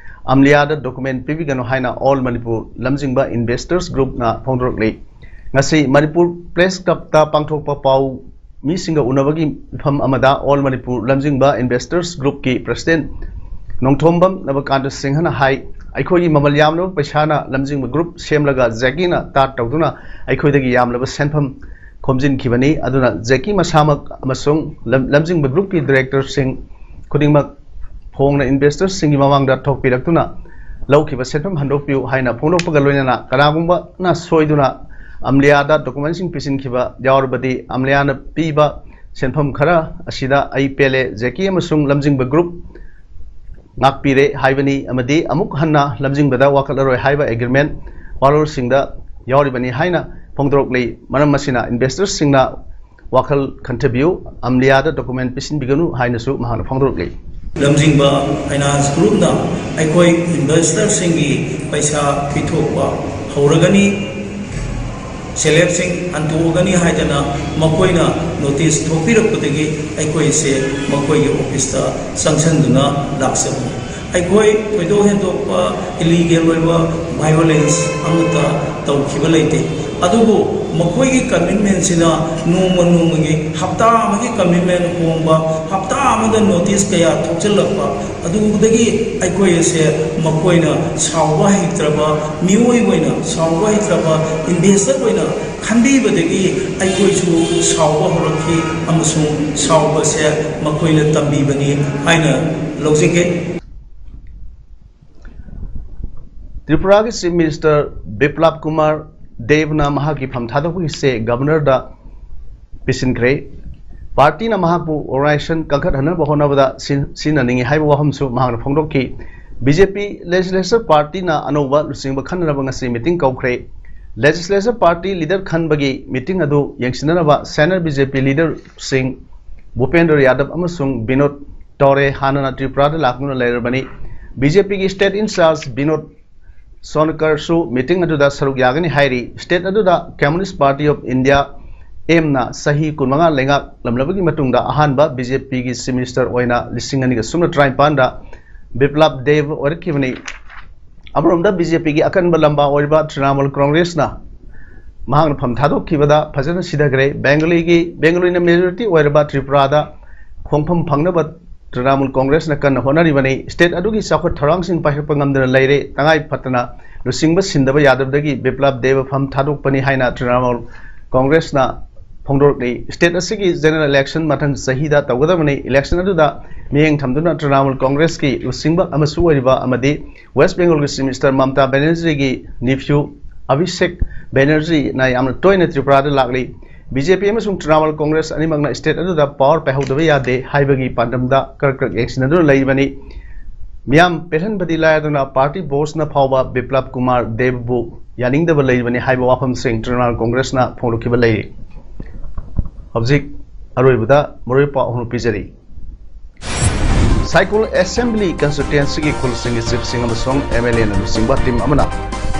ꯑꯝꯂꯤꯌꯥꯗ document ꯄꯤꯕꯤꯒꯅꯨ ꯍꯥꯏꯅ All Manipur ꯂꯝꯖꯤꯡꯕ Investors Groupꯅ ꯐꯣꯡꯗꯣꯔꯛꯂꯤ꯫ ꯉꯁꯤ ꯃꯅꯤꯄꯨꯔ Press Clubꯇ ꯄꯥꯡꯊꯣꯛꯄ ꯄꯥꯎ ꯃꯤꯁꯤꯡꯒ ꯎꯅꯕꯒꯤ ꯃꯤꯐꯝ ꯑꯃꯗ All Manipur ꯂꯝꯖꯤꯡꯕ Investors Groupꯀꯤ President ꯅꯣꯡꯊꯣꯝꯕꯝ ꯅꯕꯀꯥꯟꯇ ꯁꯤꯡꯍꯅ ꯍꯥꯏ, ꯑꯩꯈꯣꯏꯒꯤ ꯃꯃꯜ ꯌꯥꯝꯂꯕ ꯄꯩꯁꯥꯅ ꯂꯝꯖꯤꯡꯕ group ꯁꯦꯝꯂꯒ ꯖꯦꯀꯤꯅ ꯇꯥꯠ ꯇꯧꯗꯨꯅ ꯑꯩꯈꯣꯏꯗꯒꯤ ꯌꯥꯝꯂꯕ ꯁꯦꯟꯐꯝ ꯈꯣꯝꯖꯤꯟꯈꯤꯕꯅꯤ꯫ ꯑꯗꯨꯅ ꯖꯦꯀꯤ ꯃꯁꯥꯃꯛ ꯑꯃꯁꯨꯡ ꯂꯝ-, ꯂꯝꯖꯤꯡꯕ groupꯀꯤ directorꯁꯤꯡ ꯈꯨꯗꯤꯡꯃꯛ ꯐꯣꯡꯅ investorꯁꯤꯡꯒꯤ ꯃꯃꯥꯡꯗ ꯊꯣꯛꯄꯤꯔꯛꯇꯨꯅ ꯂꯧꯈꯤꯕ ꯁꯦꯟꯐꯝ ꯍꯟꯗꯣꯛꯄꯤꯌꯨ ꯍꯥꯏꯅ ꯐꯣꯡꯗꯣꯛꯄꯒ ꯂꯣꯏꯅꯅ ꯀꯅꯥꯒꯨꯝꯕꯅ ꯁꯣꯏꯗꯨꯅ ꯑꯝꯂꯤꯌꯥꯗ documentꯁꯤꯡ ꯄꯤꯁꯤꯟꯈꯤꯕ ꯌꯥꯎꯔꯕꯗꯤ ꯑꯝꯂꯤꯌꯥꯅ ꯄꯤꯕ ꯁꯦꯟꯐꯝ ꯈꯔ ꯑꯁꯤꯗ ꯑꯩ ꯄꯦꯜꯂꯦ, ꯖꯦꯀꯤ ꯑꯃꯁꯨꯡ ꯂꯝꯖꯤꯡꯕ group ꯉꯥꯛꯄꯤꯔꯦ ꯍꯥꯏꯕꯅꯤ ꯑꯃꯗꯤ ꯑꯃꯨꯛ ꯍꯟꯅ ꯂꯝꯖꯤꯡꯕꯗ ꯋꯥꯀꯠꯂꯔꯣꯏ ꯍꯥꯏꯕ agreement ꯋꯥꯔꯣꯜꯁꯤꯡꯗ ꯌꯥꯎꯔꯤꯕꯅꯤ ꯍꯥꯏꯅ ꯐꯣꯡꯗꯣꯔꯛꯂꯤ꯫ ꯃꯔꯝ ꯑꯁꯤꯅ investorꯁꯤꯡꯅ ꯋꯥꯈꯜ ꯈꯟꯊꯕꯤꯌꯨ, ꯑꯝꯂꯤꯌꯥꯗ document ꯄꯤꯁꯤꯟꯕꯤꯒꯅꯨ ꯍꯥꯏꯅꯁꯨ ꯃꯍꯥꯛꯅ ꯐꯣꯡꯗꯣꯔꯛꯂꯤ꯫ ꯂꯝꯖꯤꯡꯕ Finance Groupꯅ ꯑꯩꯈꯣꯏ investorꯁꯤꯡꯒꯤ ꯄꯩꯁꯥ ꯄꯤꯊꯣꯛꯄ ꯍꯧꯔꯒꯅꯤ꯫ ꯁꯦꯂꯦꯕꯁꯤꯡ ꯍꯟꯗꯣꯛꯑꯒꯅꯤ ꯍꯥꯏꯗꯅ ꯃꯈꯣꯏꯅ ꯅꯣꯇꯤꯁ ꯊꯣꯛꯄꯤꯔꯛꯄꯗꯒꯤ ꯑꯩꯈꯣꯏꯁꯦ ꯃꯈꯣꯏꯒꯤ ꯑꯣꯐꯤꯁꯇ ꯆꯪꯁꯤꯟꯗꯨꯅ ꯂꯥꯛꯆꯕꯅꯤ꯫ ꯑꯩꯈꯣꯏ ꯊꯣꯏꯗꯣꯛ ꯍꯦꯟꯗꯣꯛꯄ ꯏꯂꯤꯒꯦꯜ ꯑꯣꯏꯕ ꯚꯥꯏꯑꯣꯂꯦꯟꯁ ꯑꯃꯠꯇ ꯇꯧꯈꯤꯕ ꯂꯩꯇꯦ꯫ ꯑꯗꯨꯕꯨ ꯃꯈꯣꯏꯒꯤ ꯀꯃꯤꯠꯃꯦꯟꯁꯤꯅ ꯅꯣꯡꯃ ꯅꯣꯡꯃꯒꯤ, ꯍꯞꯇꯥ ꯑꯃꯒꯤ ꯀꯃꯤꯠꯃꯦꯟ ꯍꯣꯡꯕ, ꯍꯞꯇꯥ ꯑꯃꯗ ꯅꯣꯇꯤꯁ ꯀꯌꯥ ꯊꯣꯛꯆꯤꯜꯂꯛꯄ, ꯑꯗꯨꯗꯒꯤ ꯑꯩꯈꯣꯏ ꯑꯁꯦ ꯃꯈꯣꯏꯅ ꯁꯥꯎꯕ ꯍꯩꯇ꯭ꯔꯕ ꯃꯤꯑꯣꯏ ꯑꯣꯏꯅ, ꯁꯥꯎꯕ ꯍꯩꯇ꯭ꯔꯕ ꯏꯟꯚꯦꯁꯇꯔ ꯑꯣꯏꯅ ꯈꯟꯕꯤꯕꯗꯒꯤ ꯑꯩꯈꯣꯏꯁꯨ ꯁꯥꯎꯕ ꯍꯧꯔꯛꯈꯤ ꯑꯃꯁꯨꯡ ꯁꯥꯎꯕꯁꯦ ꯃꯈꯣꯏꯅ ꯇꯝꯕꯤꯕꯅꯤ ꯍꯥꯏꯅ ꯂꯧꯖꯒꯦ꯫ ꯇ꯭ꯔꯤꯄꯨꯔꯥꯒꯤ ꯆꯤꯐ ꯃꯤꯅꯤꯁꯇꯔ ꯕꯤꯄ꯭ꯂꯕ ꯀꯨꯃꯥꯔ ꯗꯦꯕꯅ ꯃꯍꯥꯛꯀꯤ ꯐꯝ ꯊꯥꯗꯣꯛꯄꯒꯤꯁꯦ ꯒꯕꯔꯅꯔꯗ ꯄꯤꯁꯤꯟꯈ꯭ꯔꯦ꯫ ꯄꯥꯔꯇꯤꯅ ꯃꯍꯥꯛꯄꯨ ꯑꯣꯔꯒꯅꯥꯏꯖꯦꯁꯟ ꯀꯟꯈꯠꯍꯟꯅꯕ ꯍꯣꯠꯅꯕꯗ ꯁꯤꯟ-, ꯁꯤꯖꯤꯟꯅꯅꯤꯡꯏ ꯍꯥꯏꯕ ꯋꯥꯐꯝꯁꯨ ꯃꯍꯥꯛꯅ ꯐꯣꯡꯗꯣꯛꯈꯤ꯫ ꯕꯤ ꯖꯦ ꯄꯤ ꯂꯦꯖꯤꯁꯂꯦꯆꯔ ꯄꯥꯔꯇꯤꯅ ꯑꯅꯧꯕ ꯂꯨꯆꯤꯡꯕ ꯈꯟꯅꯅꯕ ꯉꯁꯤ ꯃꯤꯇꯤꯡ ꯀꯧꯈ꯭ꯔꯦ꯫ ꯂꯦꯖꯤꯁꯂꯦꯆꯔ ꯄꯥꯔꯇꯤ ꯂꯤꯗꯔ ꯈꯟꯕꯒꯤ ꯃꯤꯇꯤꯡ ꯑꯗꯨ ꯌꯦꯡꯁꯤꯟꯅꯅꯕ ꯁꯦꯅꯤꯌꯔ ꯕꯤ ꯖꯦ ꯄꯤ ꯂꯤꯗꯔꯁꯤꯡ ꯚꯨꯄꯦꯟꯗ꯭ꯔ ꯌꯥꯗꯕ ꯑꯃꯁꯨꯡ ꯕꯤꯅꯣꯗ ꯇꯧꯔꯦ ꯍꯥꯟꯅꯅ ꯇ꯭ꯔꯤꯄꯨꯔꯥꯗ ꯂꯥꯛꯇꯨꯅ ꯂꯩꯔꯕꯅꯤ꯫ ꯕꯤ ꯖꯦ ꯄꯤꯒꯤ ꯁ꯭ꯇꯦꯠ ꯏꯟꯆꯥꯔꯖ ꯕꯤꯅꯣꯗ ꯁꯣꯟꯀꯔꯁꯨ ꯃꯤꯇꯤꯡ ꯑꯗꯨꯗ ꯁꯔꯨꯛ ꯌꯥꯒꯅꯤ ꯍꯥꯏꯔꯤ꯫ ꯁ꯭ꯇꯦꯠ ꯑꯗꯨꯗ ꯀꯝꯃ꯭ꯌꯨꯅꯤꯁ꯭ꯠ ꯄꯥꯔꯇꯤ ꯑꯣꯐ ꯏꯟꯗꯤꯌꯥ, ꯑꯦꯝꯅ, ꯆꯍꯤ ꯀꯨꯟꯃꯉꯥ ꯂꯩꯉꯥꯛꯂꯝꯂꯕꯒꯤ ꯃꯇꯨꯡꯗ ꯑꯍꯥꯟꯕ ꯕꯤ ꯖꯦ ꯄꯤꯒꯤ ꯆꯤꯐ ꯃꯤꯅꯤꯁꯇꯔ ꯑꯣꯏꯅ ꯂꯤꯁꯤꯡ ꯑꯅꯤꯒ ꯁꯨꯞꯅ ꯇꯔꯥꯅꯤꯄꯥꯟꯗ ꯕꯤꯄ꯭ꯂꯕ ꯗꯦꯕ ꯑꯣꯏꯔꯛꯈꯤꯕꯅꯤ꯫ ꯑꯃꯔꯣꯝꯗ ꯕꯤ ꯖꯦ ꯄꯤꯒꯤ ꯑꯀꯟꯕ ꯂꯝꯕꯥ ꯑꯣꯏꯔꯤꯕ ꯇ꯭ꯔꯤꯅꯥꯃꯨꯜ ꯀꯣꯡꯒ꯭ꯔꯦꯁꯅ ꯃꯍꯥꯛꯅ ꯐꯝ ꯊꯥꯗꯣꯛꯈꯤꯕꯗ ꯐꯖꯅ ꯁꯤꯊꯈ꯭ꯔꯦ꯫ ꯕꯦꯡꯒꯂꯤꯒꯤ, ꯕꯦꯡꯒꯂꯤꯅ ꯃꯦꯖꯣꯔꯤꯇꯤ ꯑꯣꯏꯔꯕ ꯇ꯭ꯔꯤꯄꯨꯔꯥꯗ ꯈꯣꯡꯐꯝ ꯐꯪꯅꯕ ꯇ꯭ꯔꯤꯅꯥꯃꯨꯜ ꯀꯣꯡꯒ꯭ꯔꯦꯁꯅ ꯀꯟꯅ ꯍꯣꯠꯅꯔꯤꯕꯅꯤ꯫ ꯁ꯭ꯇꯦꯠ ꯑꯗꯨꯒꯤ ꯆꯥꯎꯈꯠ ꯊꯧꯔꯥꯡꯁꯤꯡ ꯄꯥꯏꯈꯠꯄ ꯉꯝꯗꯅ ꯂꯩꯔꯦ꯫ ꯇꯉꯥꯏ ꯐꯗꯅ ꯂꯨꯆꯤꯡꯕ ꯁꯤꯟꯗꯕ ꯌꯥꯗꯕꯗꯒꯤ ꯕꯤꯄ꯭ꯂꯕ ꯗꯦꯕ ꯐꯝ ꯊꯥꯗꯣꯛꯄꯅꯤ ꯍꯥꯏꯅ ꯇ꯭ꯔꯤꯅꯥꯃꯨꯜ ꯀꯣꯡꯒ꯭ꯔꯦꯁꯅ ꯐꯣꯡꯗꯣꯔꯛꯂꯤ꯫ ꯁ꯭ꯇꯦꯠ ꯑꯁꯤꯒꯤ ꯖꯦꯅꯔꯦꯜ ꯏꯂꯦꯛꯁꯟ ꯃꯊꯪ ꯆꯍꯤꯗ ꯇꯧꯒꯗꯕꯅꯤ꯫ ꯏꯂꯦꯛꯁꯟ ꯑꯗꯨꯗ ꯃꯤꯠꯌꯦꯡ ꯊꯝꯗꯨꯅ ꯇ꯭ꯔꯤꯅꯥꯃꯨꯜ ꯀꯣꯡꯒ꯭ꯔꯦꯁꯀꯤ ꯂꯨꯆꯤꯡꯕ ꯑꯃꯁꯨ ꯑꯣꯏꯔꯤꯕ ꯑꯃꯗꯤ ꯋꯦꯁ꯭ꯠ ꯕꯦꯡꯒꯣꯜꯒꯤ ꯆꯤꯐ ꯃꯤꯅꯤꯁꯇꯔ ꯃꯃꯇꯥ ꯕꯦꯅꯔꯖꯤꯒꯤ ꯅꯤꯐ꯭ꯌꯨ ꯑꯚꯤꯁꯦꯛ ꯕꯦꯅꯔꯖꯤꯅ ꯌꯥꯝꯅ ꯇꯣꯏꯅ ꯇ꯭ꯔꯤꯄꯨꯔꯥꯗ ꯂꯥꯛꯂꯤ꯫ ꯕꯤ ꯖꯦ ꯄꯤ ꯑꯃꯁꯨꯡ ꯇ꯭ꯔꯤꯅꯥꯃꯨꯜ ꯀꯣꯡꯒ꯭ꯔꯦꯁ ꯑꯅꯤꯃꯛꯅ ꯁ꯭ꯇꯦꯠ ꯑꯗꯨꯗ ꯄꯥꯋꯔ ꯄꯥꯏꯍꯧꯗꯕ ꯌꯥꯗꯦ ꯍꯥꯏꯕꯒꯤ ꯄꯥꯟꯗꯝꯗ ꯀꯔꯛ ꯀꯔꯛ ꯌꯦꯡꯁꯤꯟꯅꯗꯨꯅ ꯂꯩꯔꯤꯕꯅꯤ꯫ ꯃꯤꯌꯥꯝ ꯄꯦꯜꯍꯟꯕꯗꯤ ꯂꯥꯏꯔꯗꯅ ꯄꯥꯔꯇꯤ ꯕꯣꯁꯅ ꯐꯥꯎꯕ ꯕꯤꯄ꯭ꯂꯕ ꯀꯨꯃꯥꯔ ꯗꯦꯕꯕꯨ ꯌꯥꯅꯤꯡꯗꯕ ꯂꯩꯔꯤꯕꯅꯤ ꯍꯥꯏꯕ ꯋꯥꯐꯝꯁꯤꯡ ꯇ꯭ꯔꯤꯅꯥꯃꯨꯜ ꯀꯣꯡꯒ꯭ꯔꯦꯁꯅ ꯐꯣꯡꯗꯣꯛꯈꯤꯕ ꯂꯩꯔꯤ꯫ ꯍꯧꯖꯤꯛ ꯑꯔꯣꯏꯕꯗ ꯃꯔꯨꯑꯣꯏꯕ ꯄꯥꯎ ꯑꯍꯨꯝ ꯄꯤꯖꯔꯤ꯫ ꯁꯥꯏꯀꯨꯜ ꯑꯦꯁꯦꯝꯕ꯭ꯂꯤ ꯀꯟꯁꯇꯤꯇ꯭ꯋꯦꯟꯁꯤꯒꯤ ꯈꯨꯜꯁꯤꯡꯒꯤ ꯆꯤꯐꯁꯤꯡ ꯑꯃꯁꯨꯡ ꯑꯦꯝ ꯑꯦꯜ ꯑꯦꯅ ꯂꯨꯆꯤꯡꯕ ꯇꯤꯝ ꯑꯃꯅ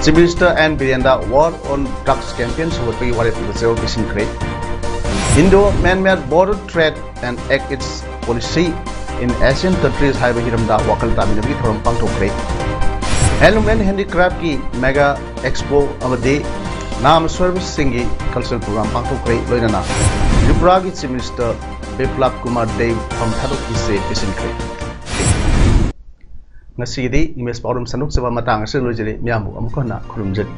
Chief Minister N Birendra War on Drugs Campaign ꯁꯧꯒꯠꯄꯒꯤ ꯋꯥꯔꯦꯞ ꯑꯗꯨ ꯆꯦꯔꯣꯜ ꯄꯤꯁꯤꯟꯈ꯭ꯔꯦ꯫ Indo-Myanmar Border Trade and Act Its Policy in Asian Countries ꯍꯥꯏꯕ ꯍꯤꯔꯝꯗ ꯋꯥꯈꯜ ꯇꯥꯃꯤꯟꯅꯕꯒꯤ ꯊꯧꯔꯝ ꯄꯥꯡꯊꯣꯛꯈ꯭ꯔꯦ꯫ Handloom and Handicraft ꯀꯤ Mega Expo ꯑꯃꯗꯤ ꯅꯥꯝ ꯁꯣꯏꯔꯕꯁꯤꯡꯒꯤ cultural program ꯄꯥꯡꯊꯣꯛꯈ꯭ꯔꯦ꯫ ꯂꯣꯏꯅꯅ ꯇ꯭ꯔꯤꯄꯨꯔꯥꯒꯤ Chief Minister ꯕꯤꯄ꯭ꯂꯕ ꯀꯨꯃꯥꯔ ꯗꯦꯕ ꯐꯝ ꯊꯥꯗꯣꯛꯀꯤ ꯆꯦ ꯄꯤꯁꯤꯟꯈ꯭ꯔꯦ꯫ ꯉꯁꯤꯒꯤꯗꯤ ꯏꯪꯂꯤꯁ ꯄꯥꯎꯗꯝ ꯁꯟꯗꯣꯛꯆꯕ ꯃꯇꯥꯡ ꯑꯁꯤꯗ ꯂꯣꯏꯖꯔꯦ꯫ ꯃꯤꯌꯥꯝꯕꯨ ꯑꯃꯨꯛ ꯍꯟꯅ ꯈꯨꯔꯨꯝꯖꯔꯤ꯫